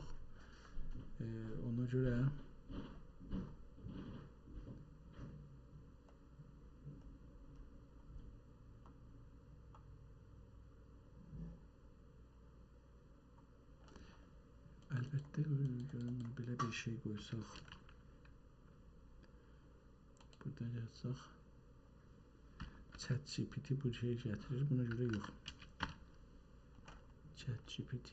ائ، اونا گؤره البته، گؤرون، بئله بیر شئی قویساق. بورادا یازساق. ChatGPT بو شئیی گتیریر، بونا گؤره یوخ. ChatGPT.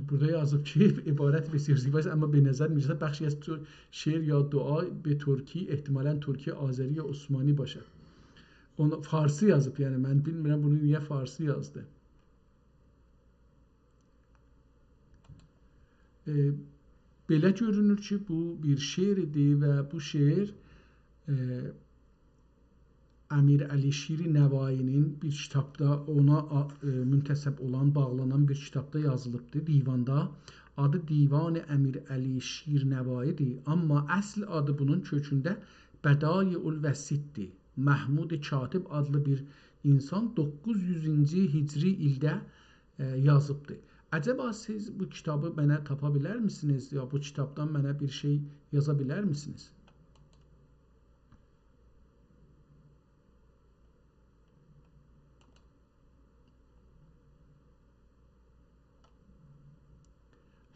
بورادا یازیب کی، عبارت بسیار زیباست، اما به نظر می‌رسد بخشی از تو شعر یا دعا به ترکی، احتمالاً ترکی آذری یا عثمانی باشد. اونو فارسی یازیب، یعنی من بیلمیرم بونو نییه فارسی یازدی. ائ، بئله گؤرونور کی، بو بیر شعر ایدی و بو شعر، ائ، امیر علی شیر نوایی‌نین بیر کیتابدا اونا آ-، ائ، منتسب اولان، باغلانان بیر کیتابدا یازیلیبدی، دیواندا. آدی دیوان امیر علی شیر نوایی‌دیر، اما اصل آدی بونون کؤکونده بدایع الوسیط‌دیر. محمود کاتب آدلی بیر اینسان دوققوز یوزونجو هجری ایلده، ائ، یازیبدی. عجبا سیز بو کیتابی منه تاپا بیلر میسینیز؟ یا بو کیتابدان منه بیر شئی یازا بیلر میسینیز؟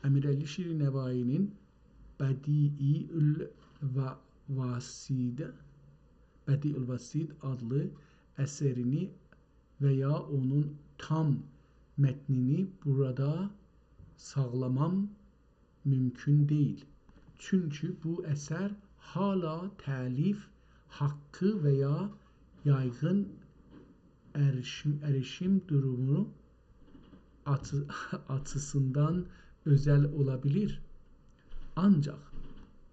امیرعلی شیر نوایی‌نین بدیع الوسیط، بدیع الوسیط آدلی اثرینی و یا اونون تام متنینی بورادا ساخلامام مومکون دئییل. چونکی بو اثر هالا تألیف حاققی و یا یایغین اریشیم، اریشیم دورومو آچی-، آچیسیندان اؤزل اولا بیلیر. آنجاق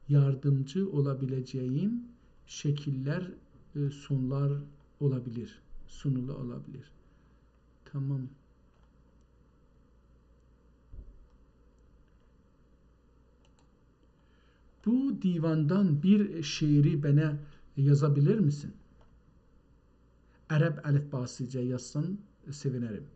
یاردیمجی اولا بیله‌جه‌ییم شکیللر، ائ، سونلار اولا بیلیر. سونلو اولا بیلیر. تامام. بو دیواندان بیر شعری منه یازا بیلر میسین؟ عرب الفباسیجا یازسان، سئوینرم.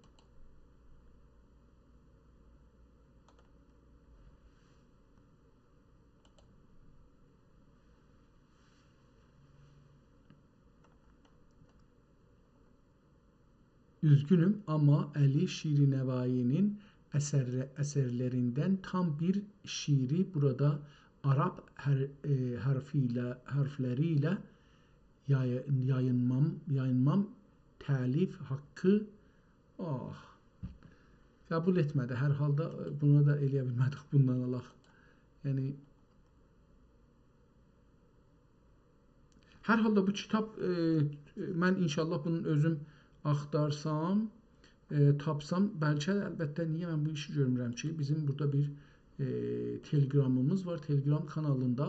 اوزگونوم، آمما علی شیرنوایی‌نین اثر، اثرلریندن تام بیر شعری بورادا عرب حر-، ائ، حرفی ایله، حرفلری ایله یای-، یایینمام، یایینمام تألیف حاققی، آه، قبول ائتمه‌دی. هر حالدا، ائ، بونا دا ائلیه بیلمه‌دیک بوندان آلاق. یعنی، هر حالدا بو کیتاب، ائ، من ان‌شاءالله بونون اؤزوم آختارسام، ائ، تاپسام، بلکه، البته، نییه من بو ایشی گؤرمورم کی، بیزیم بورادا بیر، ائ، تلگرامیمیز وار. تلگرام کانالیندا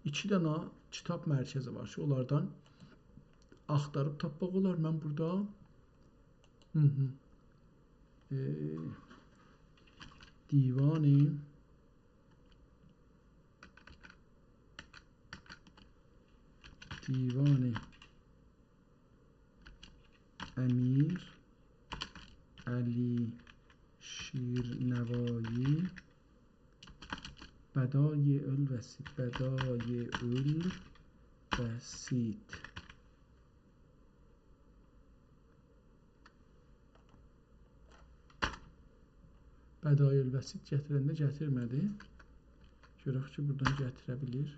ایکی دنه کیتاب مرکزی وار کی، اونلاردان آختاریب تاپماق اولار. من بورادا، هی هی، ائ، دیوان دیوان امیرعلی شیرنوایی، بدایع الوسیط، بدایع الوسیط. بدایع الوسیط گتیرنده گتیرمه‌دی. گؤرک کی، بورادان گتیره بیلیر.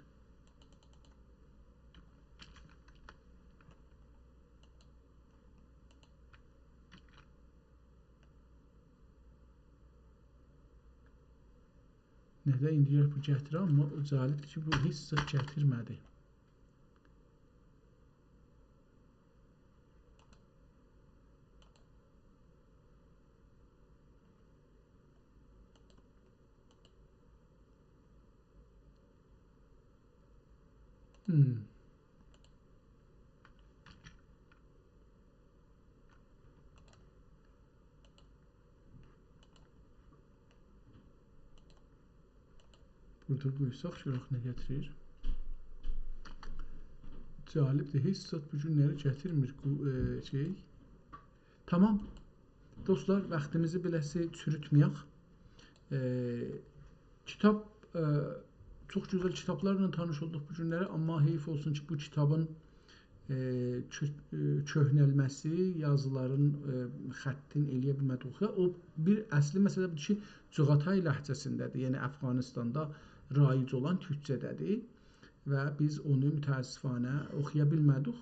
نه‌ده ایندی گرک بو گتیره، آمما جالبدیر کی، بو هئچ زاد گتیرمه‌دی. هوم. بورادا قویساق، گؤرک نه گتیریر. جالبدیر، هئچ زاد بو گونلری گتیرمیر، بو، ائ، شئی. تامام. دوستلار، واختیمیزی بئله‌سی چوروتمه‌یک. ائ، کیتاب، ائ، چوخ گؤزل کیتابلارلا تانیش اولدوق بو گونلری، آمما حیف اولسون کی، بو کیتابین، ائ، کؤ-، ائ، کؤهنلمه‌سی، یازیلارین، ائ، خطین ائلیه بیلمه‌دیک اوخویا. او بیر اصلی مسئله بودور کی، چغاتای لهجه‌سینده‌دیر، یعنی افغانستاندا رایج اولان تورکجه‌ده‌دیر. و بیز اونو متأسفانه اوخویا بیلمه‌دیک.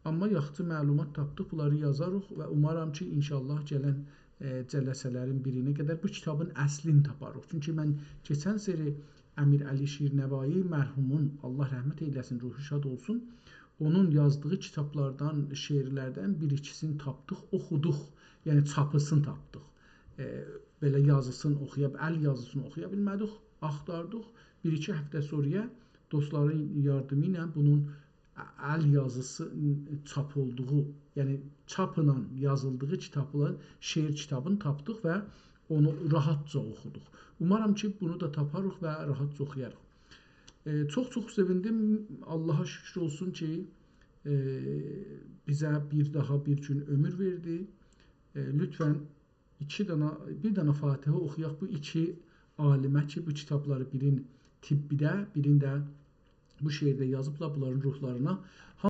آمما یاخشی معلومات تاپدیق، بونلاری یازاریق و اومارام کی، ان‌شاءالله گلن، ائ، جلسه‌لرین بیرینه قدر بو کیتابین اصلینی تاپاریق. چونکی من کئچن سری امیرعلی شیرنوایی مرحومون، الله رحمت ائیله‌سین، روحو شاد اولسون، اونون یازدیغی کیتابلاردان، شعرلردن بیر-ایکیسینی تاپدیق، اوخودوق. یعنی چاپیسینی تاپدیق. ائ، بئله یازیسینی اوخویا، ال یازیسینی اوخویا بیلمه‌دیک، آختاردیق. بیر-ایکی هفته سونرایا دوستلارین یاردیمی ایله بونون ال یازیسی چاپ اولدوغو، یعنی چاپلا یازیلدیغی کیتابلا شعر کیتابینی تاپدیق و اونو راحتجا اوخودوق. اومارام کی، بونو دا تاپاریق و راحتجا اوخویاریق. ائ، چوخ چوخ سئویندیم. آللاها شوکور اولسون کی، ائ، بیزه بیر داها بیر گون عؤمور وئردی. ائ، لطفاً ایکی دانا، بیر دانا فاتحه اوخویاق بو ایکی عالیمه کی، بو کیتابلاری بیرین طبیده، بیرین ده بو شعرده یازیبلار، بونلارین روحلارینا.